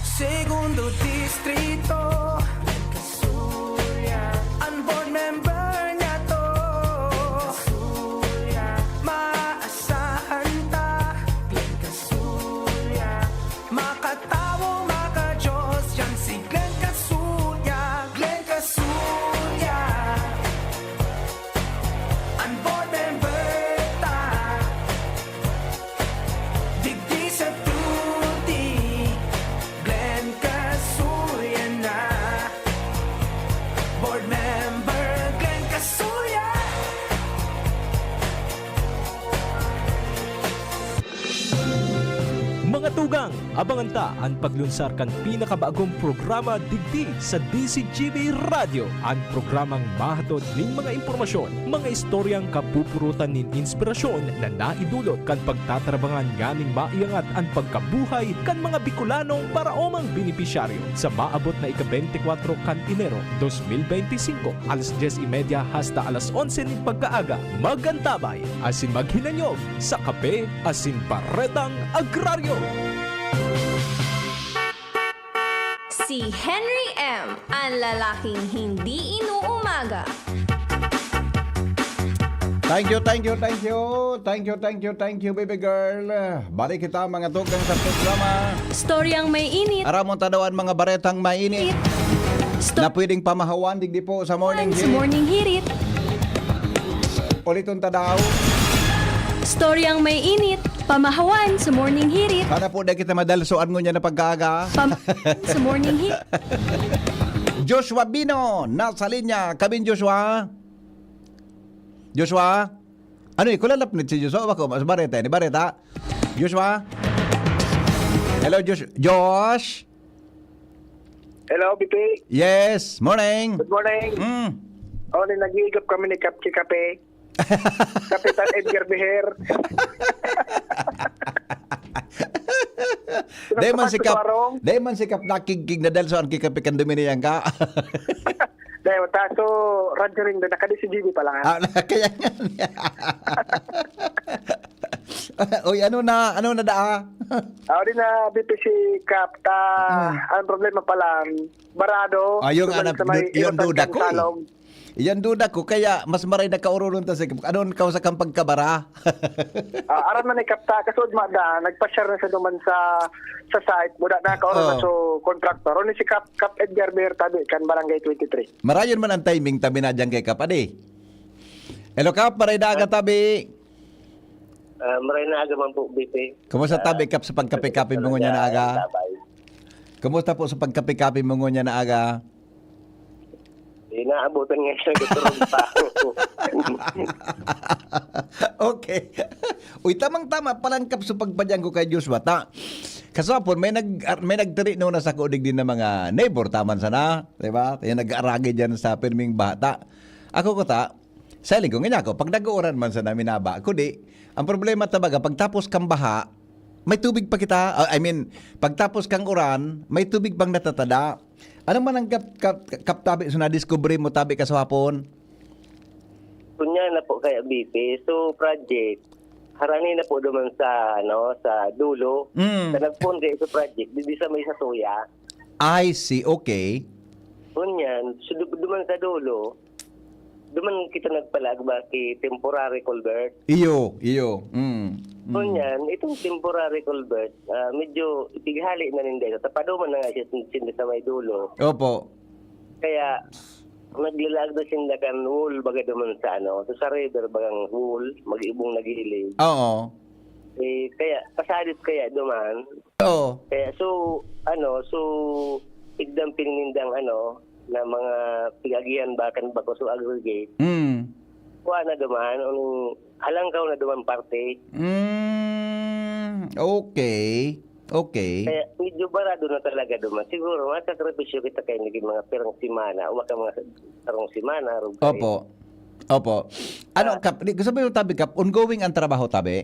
Segundo Distrito, Kasuya. An board member niya to, Kasuya. Maasahan ta, Glenn Kasuya. Makatawo, makajos, yan si Glenn Kasuya. Glenn Kasuya. An board member ta. Digdi sa tuti, Glenn Kasuya na. Mga tugang, abangan ta an paglunsar kan pinakabagong programa digdi sa D Z G B Radyo, an programang mahatod nin mga impormasyon, mga istoryang kapupurutan nin inspirasyon na naidulot kan pagtatarabangan nganing maiangat an pagkabuhay kan mga Bicolanong paraomang benepisyaryo. Sa maabot na ika-beintikwatro kan Enero dos mil beintisinko, alas dyes y media hasta alas onse nin pagkaaga, mag-antabay asin maghinanyog sa Kape asin Baretang Agraryo. Si Henry M, ang lalaking hindi inuumaga. Thank you, thank you, thank you. Thank you, thank you, thank you, baby girl. Balik kita, mga tugang sa programa. Storyang may init. Aramon tadawan, mga baretang mainit. Sto- Na pwedeng pamahawan, digdi po sa morning sa hirit. Morning Hirit. Uliton ta daw. Storyang may init. Pamahawan sa Morning Hirit. Sana po di kita madalsoan ngunyan na pagkaaga. Pam- sa Morning Hirit. Joshua Bino, nasa linya. Kabin, Joshua? Joshua? Ano eh, kulalapnit si Joshua? Bako, mas bareta, ni bareta? Joshua? Hello, Josh? Josh? Hello, B P. Yes, morning. Good morning. Mm. Oh, ni nag-iigop kami ni Kap Kape. Kapitan Edgar Beher. Dahil man si Kap, Warong. Dahil man si Kap nakigkig na dahil sa ang kikape kan Dominican ka. Dahil taso, radyo rin doon. Nakadi si G B pala nga. Ah, kaya nga. Uy, ano na, ano na daa? Ako din na B P C Kap. Ta, Hmm. ang problema pala, barado. Ah, yung Duman anak, sa may du- yung inasal duda kang ko eh. Salog. Yan duda ko, kaya mas maray na kaururon ta si, ano ang kausa kang pagkabara? Ah, aram na ni Kap ta, kasud ma da, nagpasyar na sa duman sa sa site, muda na kaoron na Oh. so contractor. Ni si Kap, Kap Edgar Beher tabi, kan Barangay twenty-three. Marayon man ang timing tabi na dyan kay Kap, adi. Hello Kap, maray na aga tabi. Ah, maray na aga man po, B P. Kumusta tabi Kap sa pagkape-kape mo ngunyan na aga? Tabay. Kumusta po sa pagkape-kape mo ngunyan na aga? Inaabutan nga siya, gusto rin pa. Okay. Uy, tamang-tama, palangkap sa pagpadyang ko kay Joshua. Ta, kaswapon, may, nag, may nagtiri noon na sa kudig din ng mga neighbor, taman sana, di ba? Yung nag-aaragi dyan sa pirming bata. Ako ko ta, sa linggo, nga ako, pag nag-uuran man sana, minaba. Kundi, ang problema talaga, pagtapos kang baha, may tubig pa kita. Ah, I mean, pagtapos kang uran, may tubig pang natatada. Ano man ang kap, kap, kap tabi, so nadiskubre mo tabi kaswapon? Kunya na po kaya B P. So, project, harani na po duman sa, ano, sa dulo. Mm. Sa nagpon kayo sa project, di, di sa may sa tuya. I see, okay. Kunyan, so, du- duman sa dulo, duman kita nagpalag ba ki temporary culvert. Iyo, iyo. Mm. mm. Kunyan, itong temporary culvert, ah, medyo ipighali na ninda ito. Tapaduman na nga siya sin- sinda sa may dulo. Opo. Kaya, naglalaag na sinda kan wall, baga duman sa ano, sa, sa river, bagang wall, mag-ibong na gilid. Oo. Eh, kaya, pasadit kaya duman. Oo. Kaya, so, ano, so, igdang pinindang, ano, na mga pig-agihan ba kan bako, so aggregate. Mm. Kuha na duman, ang halangkaw na duman parte. Mm. Okay. Okay. Kaya, medyo barado na talaga duman. Siguro, masakripisyo kita kay naging mga pirang semana, o baka mga tarong semana, rugay. Opo. Opo. Ano, Ah. Kap, di, gusto mo yung tabi, Kap? Ongoing ang trabaho, tabi?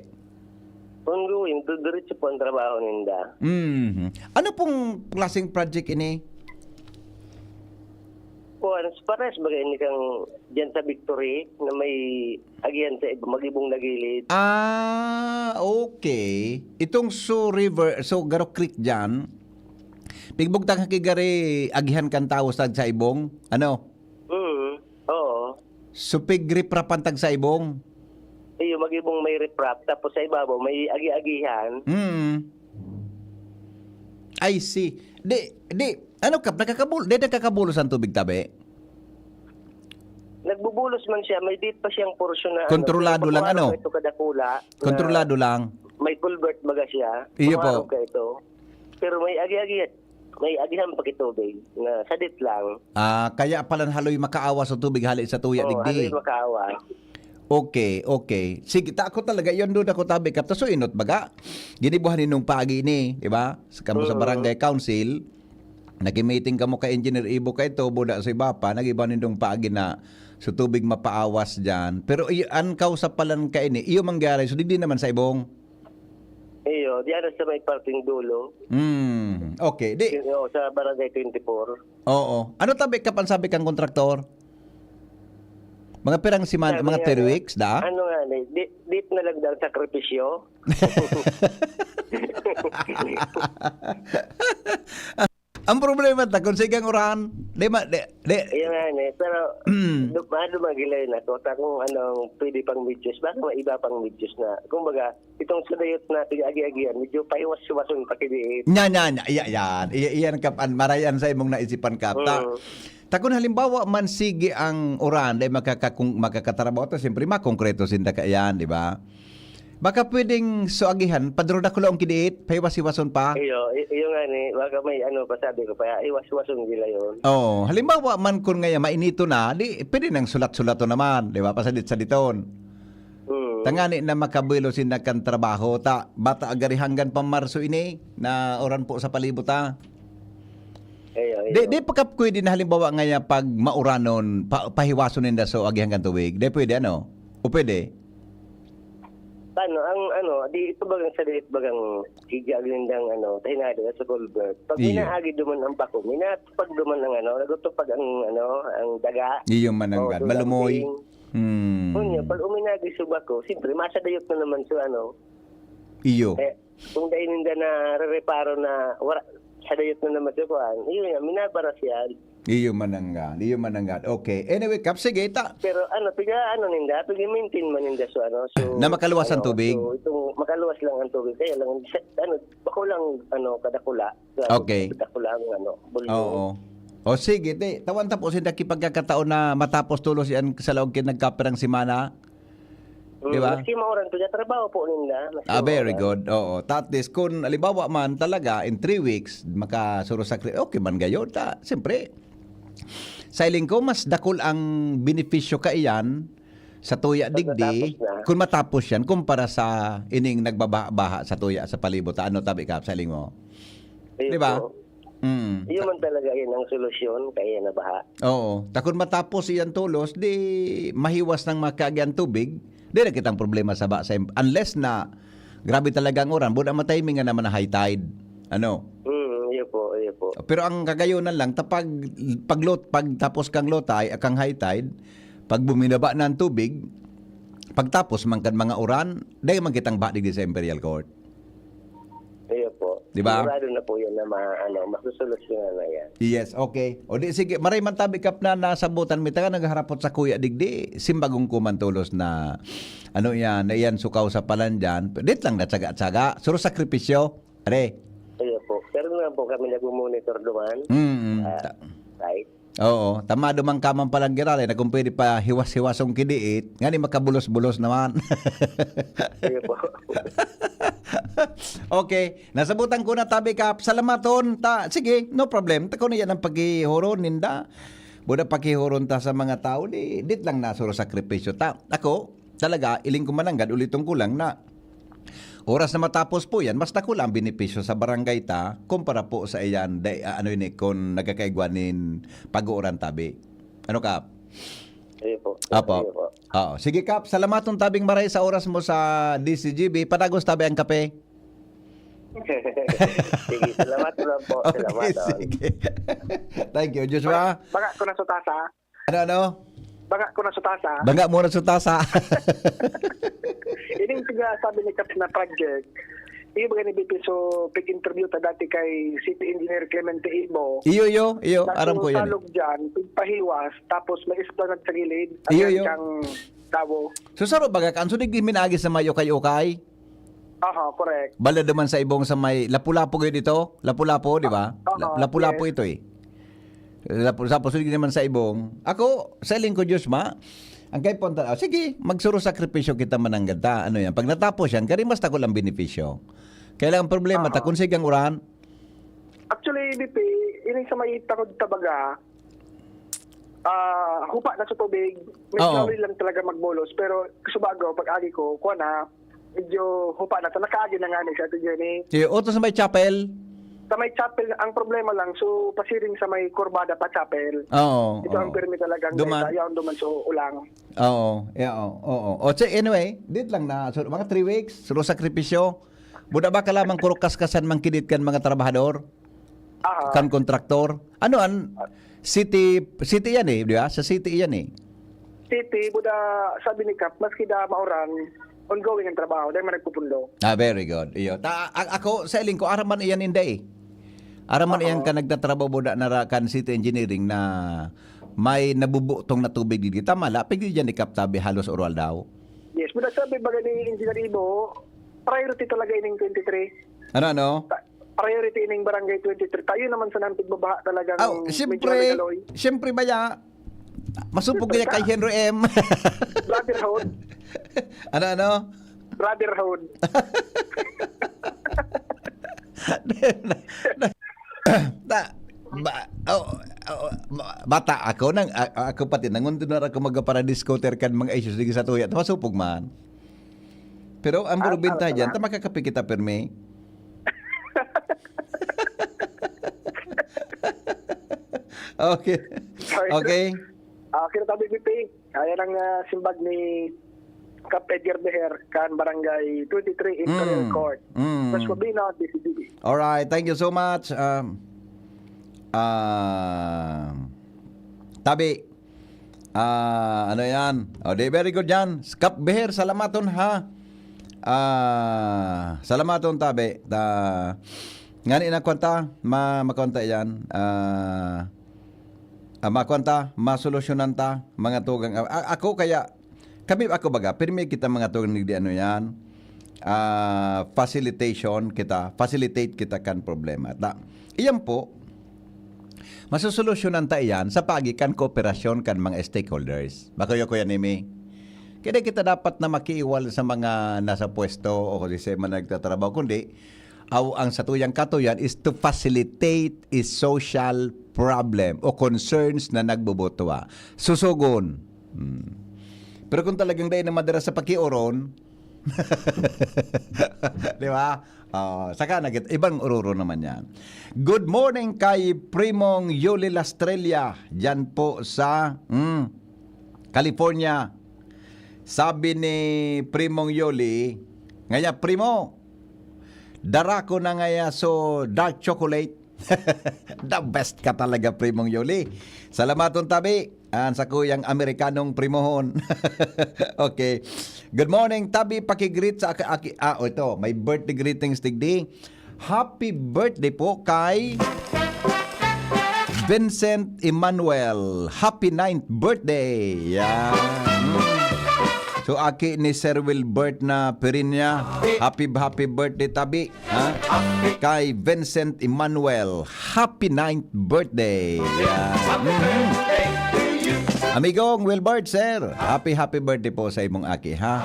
Ongoing, du- diretso po ang trabaho ninda. Mm. Ano pong klaseng project ini? Kuan, pares bagay ni kang dyan sa Victory na may agihan sa ib- mag-ibong na gilid. Ah, okay. Itong so river, so Garo Creek dyan, pigbugtang ka kay gari agihan kan tawo sa, sa ibong, ano? Mm, oo. So pig riprap ang tag sa ibong. Iyo, mag-ibong may riprap, tapos sa ibabaw may agi-agihan. Mm. I see. Di, di, ano ka, nakakabul, di nakakabulos ang tubig tabi? Nagbubulos man siya, may di pa siyang porsyon na ano, Kontrolado pero lang, pag ano? Ito kadakula, na Kontrolado lang. May culvert baga siya. Iyo po. Kumarog ka ito. Pero may agi-agi, may agihan pa kitubig na sadit lang. Ah, kaya pala haloy makaawas ang tubig hali sa tuya, Oo, digdi. haloy makaawas. Okay, okay. Sige, ta ako talaga, yun doon ako tabi, Kap. Ta so inot baga, ginibuhan ninong paagi ni, di ba? Sa kamo sa Mm. barangay council, nagimiting kamo kay Engineer Ibo kay Tobo, da sa iba pa, nagibahan nindong paagi na so tubig mapaawas dyan. Pero iyo, an kausapalan ka ini, iyo mangyari, so digdi naman sa ibong. Iyo, diyan sa may parting dulo. Hmm, okay. Di, Yun, oo, sa Barangay twenty-four. Oo. Ano tabi ka pan sabi kang kontraktor? Mga pirang siman, Sabi mga three niya, weeks, da? Ano nga ni, di, di na lang daw sakripisyo. Ang problema ta, kung sigang uran, di ma-, di, di. Ayun nga ni, pero Mm. du-, ano, magilayon ako, ta kung anong pwede pang medyos, baka may iba pang medyos na, kumbaga, itong sa dayot na pinag-agi-agian, medyo pahiwas-hiwason pa kini. Nya, nya, nya, iya, yan. Iya, iyan, Kap, an, marayan sa imong naisipan, Kap. Ta, Mm. ta kun halimbawa man sige ang uran, dahil makaka-, kung makakatrabaho ta, siyempre, makongkreto sinda ka yan, di ba? Baka pwedeng suagihan, padro na kulong kidiit, pahiwas-hiwason pa. Iyo, i-, iyo nga ni, baka may ano pa, sabi ko pa, hiwas-hiwason nila yun. Oo, halimbawa man kun ngaya mainito na, di, pwede nang sulat-sulaton naman, di ba? Pasadit-saditon. Mm. Tangani na makabuelo sinda kan trabaho, ta, bata agari hanggan pa Marso ini, na uran po sa palibot, ha? Iyo, Di, iyo. di pa ka pwede na halimbawa ngaya pag mauranon, pa, pahiwason ninda so agihan kan tubig? Di pwede, ano? O pwede? Paano? Ang ano, di ito bagang sa dayot bagang igiag nindang ano, tahinado sa culvert. Pag Iyo. minaagi duman ang bako, minatupag duman ang ano, nagutupag ang ano, ang daga. Iyo man ang O, gad. so Malumoy. something. Hmm. Ngunyan, pag uminagi sa bako, siyempre, masadayot na naman sa ano. Iyo. Eh, kung dahil ninda na re-reparo na wala, sadayot na naman sa kuwan, yun nga, minabaras yan. Iyo man ang gad. Iyo man ang gad. Okay. Anyway, Kap, sige, ta. Pero ano, piga, ano ninda, piga-maintain man ninda, so ano, so, Na makaluwas ang ano, tubig? so, itong makaluwas lang ang tubig. Kaya lang, sa, ano, bako lang, ano, kadakula. Grabe, Okay. kadakula ang, ano, bulyo. Oo. O sige, te, tawan ta po sinda ki pagkakataon na matapos tulos yan sa laog kin nagkapirang semana. Mm, Di ba? maski mauran po niya, trabaho po ninda. Maski Ah, very mauran. good. Oo. Ta at least, kung halimbawa man talaga, in three weeks, makasuro sa kri-, okay man gayon. Ta, siyempre, sa hiling ko, mas dakul ang benepisyo kaiyan sa tuya Pag digdi, natapos na. kung matapos yan, kumpara sa ining nagbabaha-baha sa tuya sa palibot. Ano tabi ka, sa hiling mo? Ayun Di ba? po. Mm. Yun man talaga yun ang solusyon, kaya nabaha. Oo. Ta kun matapos iyan tolos, di mahiwas nang makaagian tubig, di na kitang problema sa ba-, sa im-, unless na grabe talaga ang uran, buda matiming nga naman na high tide. Ano? Mm, yun po, yun po. Pero ang kagayonan lang, ta pag, pag low, pag tapos kang low tide, kang high tide, pag buminaba na ang tubig, pagtapos man kan mga uran, dahil man kitang baha digdi sa Imperial Court. Ayun po. Di ba? Sigurado na po yan na ma-, ano, masusolusyonan na yan. Yes, okay. O di, sige, maray man tabi kap na nasabutan mi taga nagharapot sa kuya digdi, simbagong kuman tolos na, ano yan, na iyan sukaw sa palan dyan. Dit lang na tsaga-tsaga. Suro sakripisyo. Are. Ayun po. Pero naman po kami nagmumonitor duman. Mm, mm. Ah, Ta- right. Oo, tama duman ka man palang giraray na kung pwede pa hiwas-hiwason kidiit, ngani makabulos-bulos naman. Sige po. Okay, nasabutan ko na tabi ka. Salamaton ta. Sige, no problem. Ta kuno yan ang paghihoron ninda. Buda paghihoron ta sa mga tao, di, dit lang nasuro sakripisyo ta. Ako, talaga, iling ko mananggad, uliton ko lang na oras na matapos po yan, mas dakula ang benepisyo sa barangay ta kumpara po sa iyan, day, ah, ano yun eh, kung nagkakaigwa nin pag-uuran tabi. Ano, Kap? Ayun po. Apo. Ayun po. Oo. Sige, Kap, salamaton tabing maray sa oras mo sa D C G B. Padagos tabi ang kape. Sige, salamat po. Okay, Salamat, oh. sige. Thank you, Joshua. Baka, baka ko na sa tasa. Ano, ano? Banga ko na sa tasa. Banga mo na sa tasa. Ining tiga sabi ni Kap na project, iyo ba ni B P so, pig-interview ta dati kay City Engineer Clemente Ibo. Iyo, iyo, iyo. Aram ko yan, eh. Salog dyan, pigpahiwas, tapos may esplanade sa gilid. Iyo, Ayan iyo. Kang Tabo. So, saro baga kan, so, digdi minagi sa may ukay-ukay? Aha, correct. Bala duman sa ibong sa may Lapu-Lapu gyud ito? Lapu-Lapu, di ba? Ah, La-, Lapu-Lapu yes. ito eh. Lapu-, tapos hindi naman sa ibong. Ako, sa lingkod Diyos, ma, ang kay punta, ah, sige, magsuro sakripisyo kita mananggad ta. Ano yan? Pag natapos yan, kari mas takol ang benepisyo. Kaya lang ang problema, Aha. takon sigang uran. Actually, B P, ini sa may takod tabaga, ah, hupa na sa tubig, medyo Oo. Huli lang talaga magbulos. Pero subago, pag-agi ko, kuha na, medyo hupa na. Ta nakaagi na nga ni sa atin yun eh. Iyo, o, to sa may chapel? Sa may chapel, ang problema lang, so, pasiring sa may kurbada pa chapel. Oo, Ito ang oo. Pirmi talagang Duman. Dahil yaon duman sa ulang. Oo, yeah, oo, oo. O, so, anyway, dit lang na, so, mga three weeks, so, sakripisyo. Buda ba ka lamang kurukas-kasan mangkidit kan mga trabahador? Aha. Kan kontraktor? Ano an, city, city yan eh, di ba? Sa city yan eh. City, buda, sabi ni Kap, maski da mauran, ongoing ang trabaho, dahil man nagpupundo. Ah, very good. Iyo. Ta, a- ako, sa iling ko, araman iyan inday eh. Araman Oo. Iyan ka nagtatrabaho buda na ra kan city engineering na may nabubutong na tubig digdi. Tama la, pwede dyan ikaptabi halos oral daw. Yes, buda sabi baga ni Engineer Ibo, priority talaga ining twenty-three. Ano, ano? Ta- priority ining barangay twenty-three. Tayo naman sa nampig babaha talagang Oh, medyo siyempre, alikaloy. Siyempre baya, masupog Siyempre kaya kay ka. Henry M. Brotherhood. Ano, ano? Brotherhood. Na, ba, oh, oh, ma- bata ako nang a- ako pati nangundunar ako magparadiscoter kan mga issues digi sa tuya. Masupog man. Pero ang Ah, probinta ah, diyan, ah. Ta makakape kita permi. Okay. Sorry. Okay. Ah, okay, tabi, B P. Ayan ang, ah, simbag ni Kap Edgar Beher kan Barangay twenty-three Imperial Mm. Court. Mm. Pascobina, D C D B. Alright, thank you so much. Um, ah, tabi, ah, ano yan? O, di, very good yan. Kap Beher, salamaton ha. Ah, salamaton tabi. Ta, ngani na kwanta, ma, makwanta yan. Ah, ah, makwanta, masolusyonan ta, mga tugang. A- ako kaya, kami, ako baga, pirmi kita mga tugang, di ano yan, ah, facilitation kita, facilitate kita kan problema. Ta, iyan po, masosolusyonan ta iyan sa paagi kan kooperasyon kan mga stakeholders. Bakuya-kuya nimi. Kaya kita dapat na makiiwal sa mga nasa pwesto o kung sisay man nagtatrabaho, kundi aw ang satuyang katuyan is to facilitate is social problem o concerns na nagbubutwa. Susugon. Hmm. Pero kung talagang dai na madara sa pakiuron, di ba? Oh, saka nagit ibang ururo naman yan. Good morning kay Primong Yuli Lastrella, dyan po sa mm, California. Sabi ni Primong Yuli, ngaya, "Primo, dara ko na ngaya so dark chocolate." The best ka talaga, Primong Yuli. Salamaton tabi. An sa kuyang Amerikanong primohon. Okay. Good morning, tabi. Pakigreet sa aki, aki ah, oh, ito. May birthday greetings, digdi. Happy birthday po kay Vincent Emmanuel. Happy ninth birthday. Yan. Mm. So, aki ni Sir Wilbert na Perinya. Happy, happy birthday, tabi. Ha? Kay Vincent Emmanuel, happy ninth birthday. Yan. Mhm. Amigong Wilbert, sir, happy, happy birthday po sa imong aki, ha?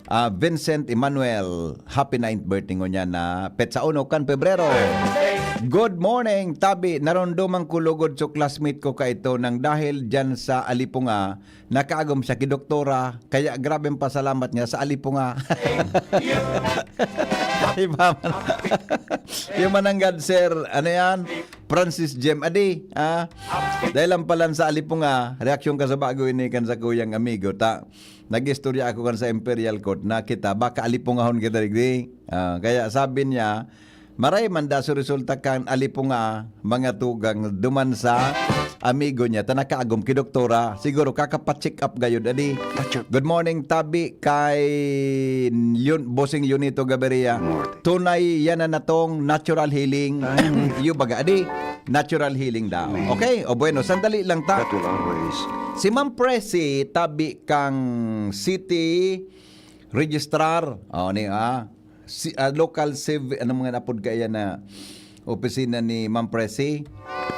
Ah, Vincent Emmanuel, happy ninth birthday ngunyan na petsa uno kan Pebrero. Good morning, tabi. Naromdoman ko lugod so classmate ko kaito nang dahil dyan sa Alipunga, nakaagom siya ki doktora, kaya grabe ang pasalamat niya sa Alipunga. Iba man. Yung mananggad, sir, ano yan? Francis Jem Adi, ah. Dahil lang pala sa Alipunga, reaksyon ka sa bago ini kan sa kuyang amigo, ta. Nag-istorya ako kan sa Imperial Court na kita, baka alipungahon kita, digdi. Ah, kaya sabi niya, maray man da so resulta kan alipunga, mga tugang duman sa amigo niya, ta nakaagom ki doktora. Siguro kakapacheck up gayud, adi. Good morning, tabi kay Yun, Bossing Yunito Gaberia. Tunay yan na natong natural healing. Yung baga, adi, natural healing daw. Okay? O bueno, sandali lang ta. Si Ma'am Presi, tabi kang city registrar. O, ni, ah, si, ah, local civ-, ano mga napod kaya na opisina ni Ma'am Presi?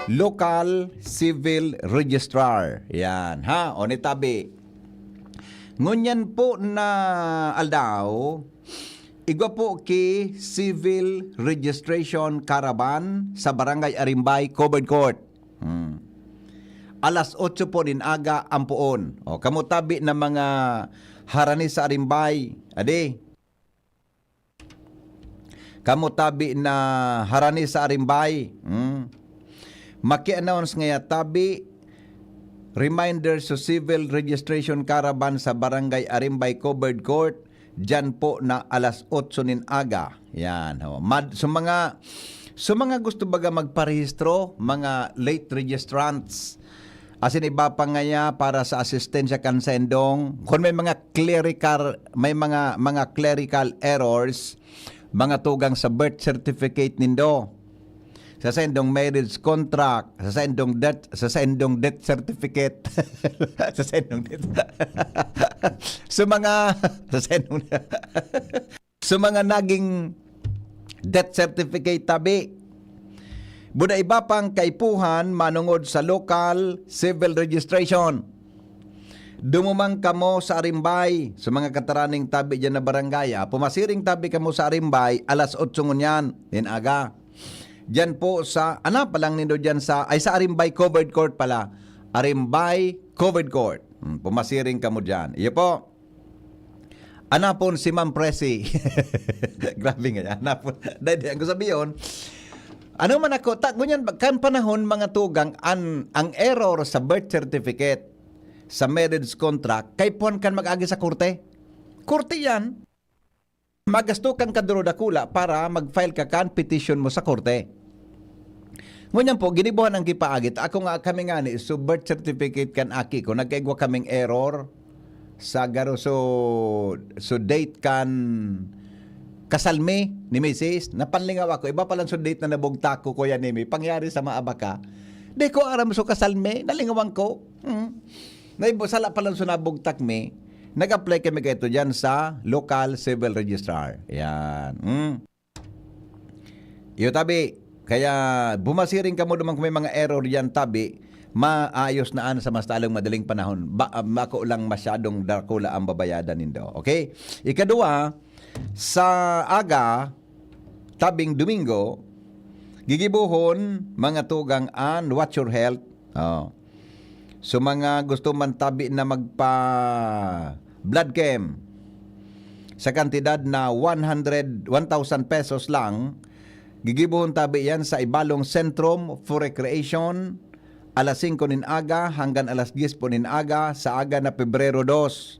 Local Civil Registrar. Yan, ha? O, ni tabi. Ngunyan po na aldaw, igwa po ki Civil Registration Caravan sa Barangay Arimbay, Covered Court. Hmm. alas otso po nin aga ang poon. O, kamo tabi na mga harani sa Arimbay, adi. Kamo tabi na harani sa Arimbay. Hmm. Maki-announce ngaya tabi, reminder sa civil registration caravan sa Barangay Arimbay Covered Court, diyan po na alas otso nin aga. Yan, ho. Mad-, so mga, so mga gusto baga magparehistro, mga late registrants, asin iba pa ngaya para sa asistensya kan sendong. Kung may mga clerical, may mga, mga clerical errors, mga tugang sa birth certificate nindo, sa sendong marriage contract, sa sendong death, sa sendong death certificate, sa sendong death. Sa mga, sa sendong, sa mga naging death certificate tabi. Buda iba pang kaipuhan manungod sa local civil registration. Dumuman kamo sa Arimbay, sa mga kataraning tabi diyan na barangay, ah. Pumasiring tabi kamo sa Arimbay, alas otso ngunyan, nin aga. Diyan po sa, ana pa lang nindo diyan sa, ay, sa Arimbay Covered Court pala. Arimbay Covered Court. Hmm, pumasiring kamo diyan. Iyo po. Anapon si Ma'am Presi. Grabe nga yan. Anapon. Dahil di, ang ko sabiyon, ano man ako, ta, ngunyan, kan panahon, mga tugang, an, ang error sa birth certificate, sa marriage contract, kaipuhan kan mag-agi sa korte. Korte yan. Magasto kang kaduro dakula para mag-file ka kan petition mo sa korte. Ngunyan po, ginibuhan ang gipaagi. Ako nga, kami nga ni, so birth certificate kan aki ko, nagkaigwa kaming error sa garo, so, so date kan kasal mi ni misis. Napanlingaw ako. Iba pa lang so date na nabugtak ko, Kuya Nemi. Pangyari sa mga abaka. Di ko aram so kasal mi. Nalingawan ko. Hmm. Naibo-, sala pa lang so nabugtak mi. Nag-apply kami kaito diyan sa local civil registrar. Yan. Hmm. Iyo, tabi. Kaya bumasiring kamo duman kung may mga error diyan, tabi. Maayos na an sa mas talong madaling panahon. Ba, ah, bako lang masyadong dakula ang babayadan nindo. Okay? Ikadua, sa aga, tabing Domingo, gigibohon, mga tugang, an Watch Your Health. Oh. So, mga gusto man tabi na magpa-blood chem, sa kantidad na one hundred, one thousand pesos lang, gigibohon tabi yan sa Ibalong Centrum for Recreation, alas singko nin aga hanggang alas dyes po nin aga sa aga na Pebrero dos.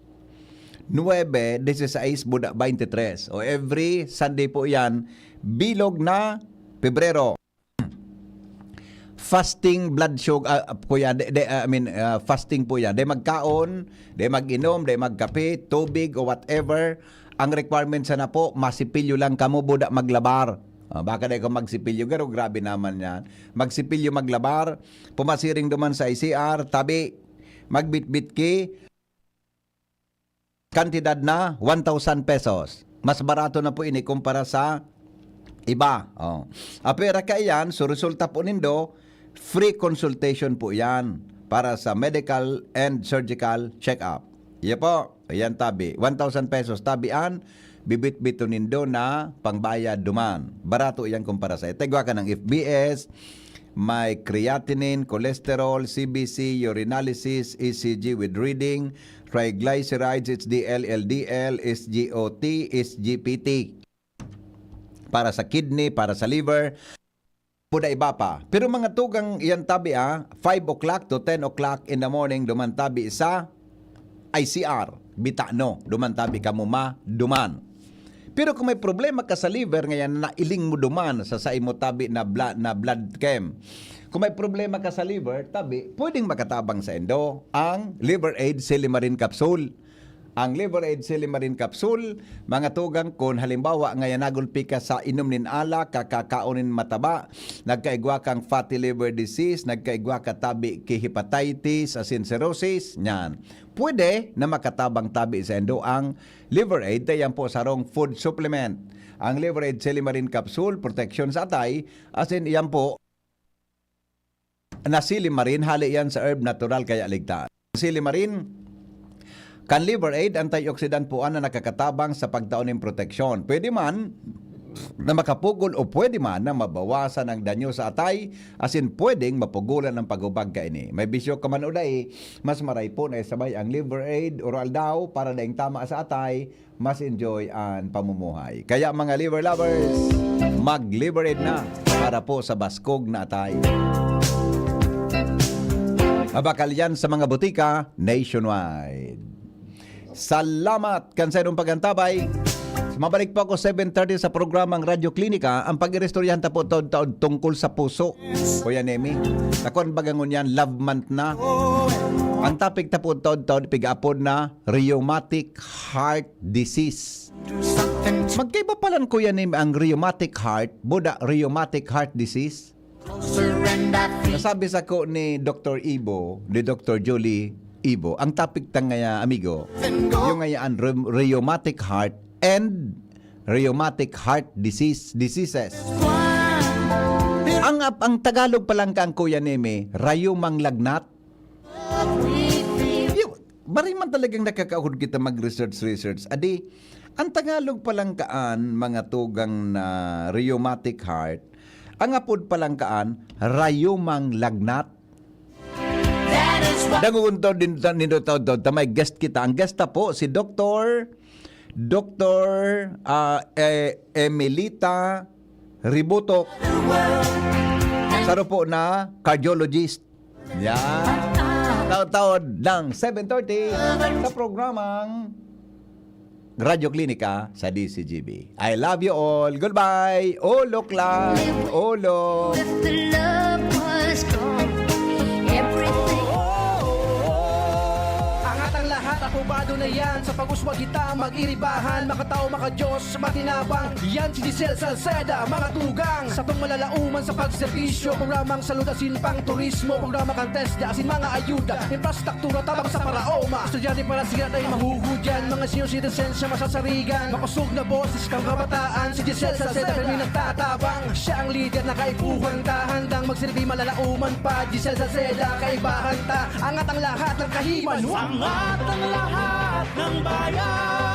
Nuebe, disisais, buda, baynte tres. O, every Sunday po yan, bilog na Pebrero. Fasting blood sugar, ah, kuya, de, de, ah, I mean, ah, fasting po yan. De magkaon, de mag-inom, de magkape, tubig o whatever. Ang requirement sana po, masipilyo lang kamo, buda maglabar. Ah, baka di ko magsipilyo, pero grabe naman yan. Magsipilyo, maglabar, pumasiring duman sa I C R, tabi, magbitbit ki, kantidad na one thousand pesos. Mas barato na po ini kumpara sa iba. Oh. Apera kaiyan, so resulta po nindo, free consultation po yan para sa medical and surgical check-up. Iya po, ayan tabi. One thousand pesos tabi an bibitbiton nindo na pangbayad duman. Barato iyan kumpara sa, tigwa ka ng F B S, may creatinine, cholesterol, C B C, urinalysis, E C G with reading, triglycerides, H D L, L D L, S G O T, S G P T. Para sa kidney, para sa liver, puda iba pa. Pero mga tugang yan tabi, ah, five o'clock to ten o'clock in the morning, duman tabi sa I C R, bitano, duman tabi kamo ma, duman. Pero kung may problema ka sa liver, ngayon nailing mo duman sa saimo tabi na bla-, na blood chem. Kung may problema ka sa liver, tabi, pwedeng makatabang sa indo ang Liver Aid Silimarin Capsule. Ang Liver Aid Silimarin Capsule, mga tugang, kun halimbawa, ngayon nagulpi ka sa inom nin alak, kakakaon nin mataba, nagkaigwa kang fatty liver disease, nagkaigwa ka tabi ki hepatitis, asin cirrhosis, nyan. Pwede na makatabang tabi sa indo ang Liver Aid, ta yan po sarong food supplement. Ang Liver Aid Silimarin Capsule, proteksyon sa atay, asin yan po, na silimarin, hali yan sa herb natural kaya ligtaan. Silimarin, kan Liver Aid, antioxidant po an na nakakatabang sa pagtao nin proteksyon. Pwede man, na makapugol o pwede man na mabawasan ang danyo sa atay, asin pwedeng mapugulan ang paghubag kaini. May bisyo ka man o dai, mas maray po na isabay ang Liver Aid Oral Daw para daing tama sa atay, mas enjoy ang pamumuhay. Kaya mga liver lovers, mag-Liver Aid na para po sa baskog na atay. Mabakal yan sa mga butika nationwide. Salamat kan sa inyong pag-antabay. Mabalik po ako seven thirty sa programang Radyo Klinika. Ang pag-iristoryahan ta po taod-taod tungkol sa puso. Kuya Nemi, takon baga ngunyan, love month na. Ang topic ta po taod-taod, pigaapod na rheumatic heart disease. Magkaiba palan, Kuya Nemi, ang rheumatic heart, buda rheumatic heart disease. Nasabi sa ko ni Doktor Ibo, ni Doktor Julie Ibo, ang topic ta ngaya, amigo, yung ngaya ang rheum-, rheumatic heart and rheumatic heart disease, diseases. Ang, ang Tagalog palan kaan, Kuya Nemi, rayumang lagnat. Yung, maray man talagang nakakaahod kita mag-research, research. Adi, ang Tagalog palan kaan, mga tugang, na rheumatic heart, ang apod palan kaan, rayumang lagnat. Dangogon ta, din ta, nindo ta, ta, ta, may guest kita. Ang guest ta po, si Doktor, Doktor, ah, eh, Emelita Ributok. Saro po na cardiologist. Yan. Taod-taod ng seven thirty sa programang Radyo Klinika sa D C G B. I love you all. Goodbye. Olok lang. Olok. If the love was gone, everything. Angat ang lahat, apobado na yan. Sa pag-uswag kita, mag-iribahan. Makatao, makadiyos, matinabang. Yan si Giselle Salceda, mga tugang. Sa tong malalauman sa pagserbisyo. Programang salud asin pang turismo. Programa kan TESDA asin mga ayuda. Infrastruktura tabang sa paraoma. Estudyante para siya tayo mahuhudyan. Mga senior citizens siya masasarigan. Makosog na boses kang kabataan. Si Giselle Salceda kami nagtatabang. Siya ang lider na kaipuhan ta. Handang magsilbi malalauman pa. Giselle Salceda, kaibahan ta. Angat ang lahat ng kahiman. Angat ang lahat ng bayan.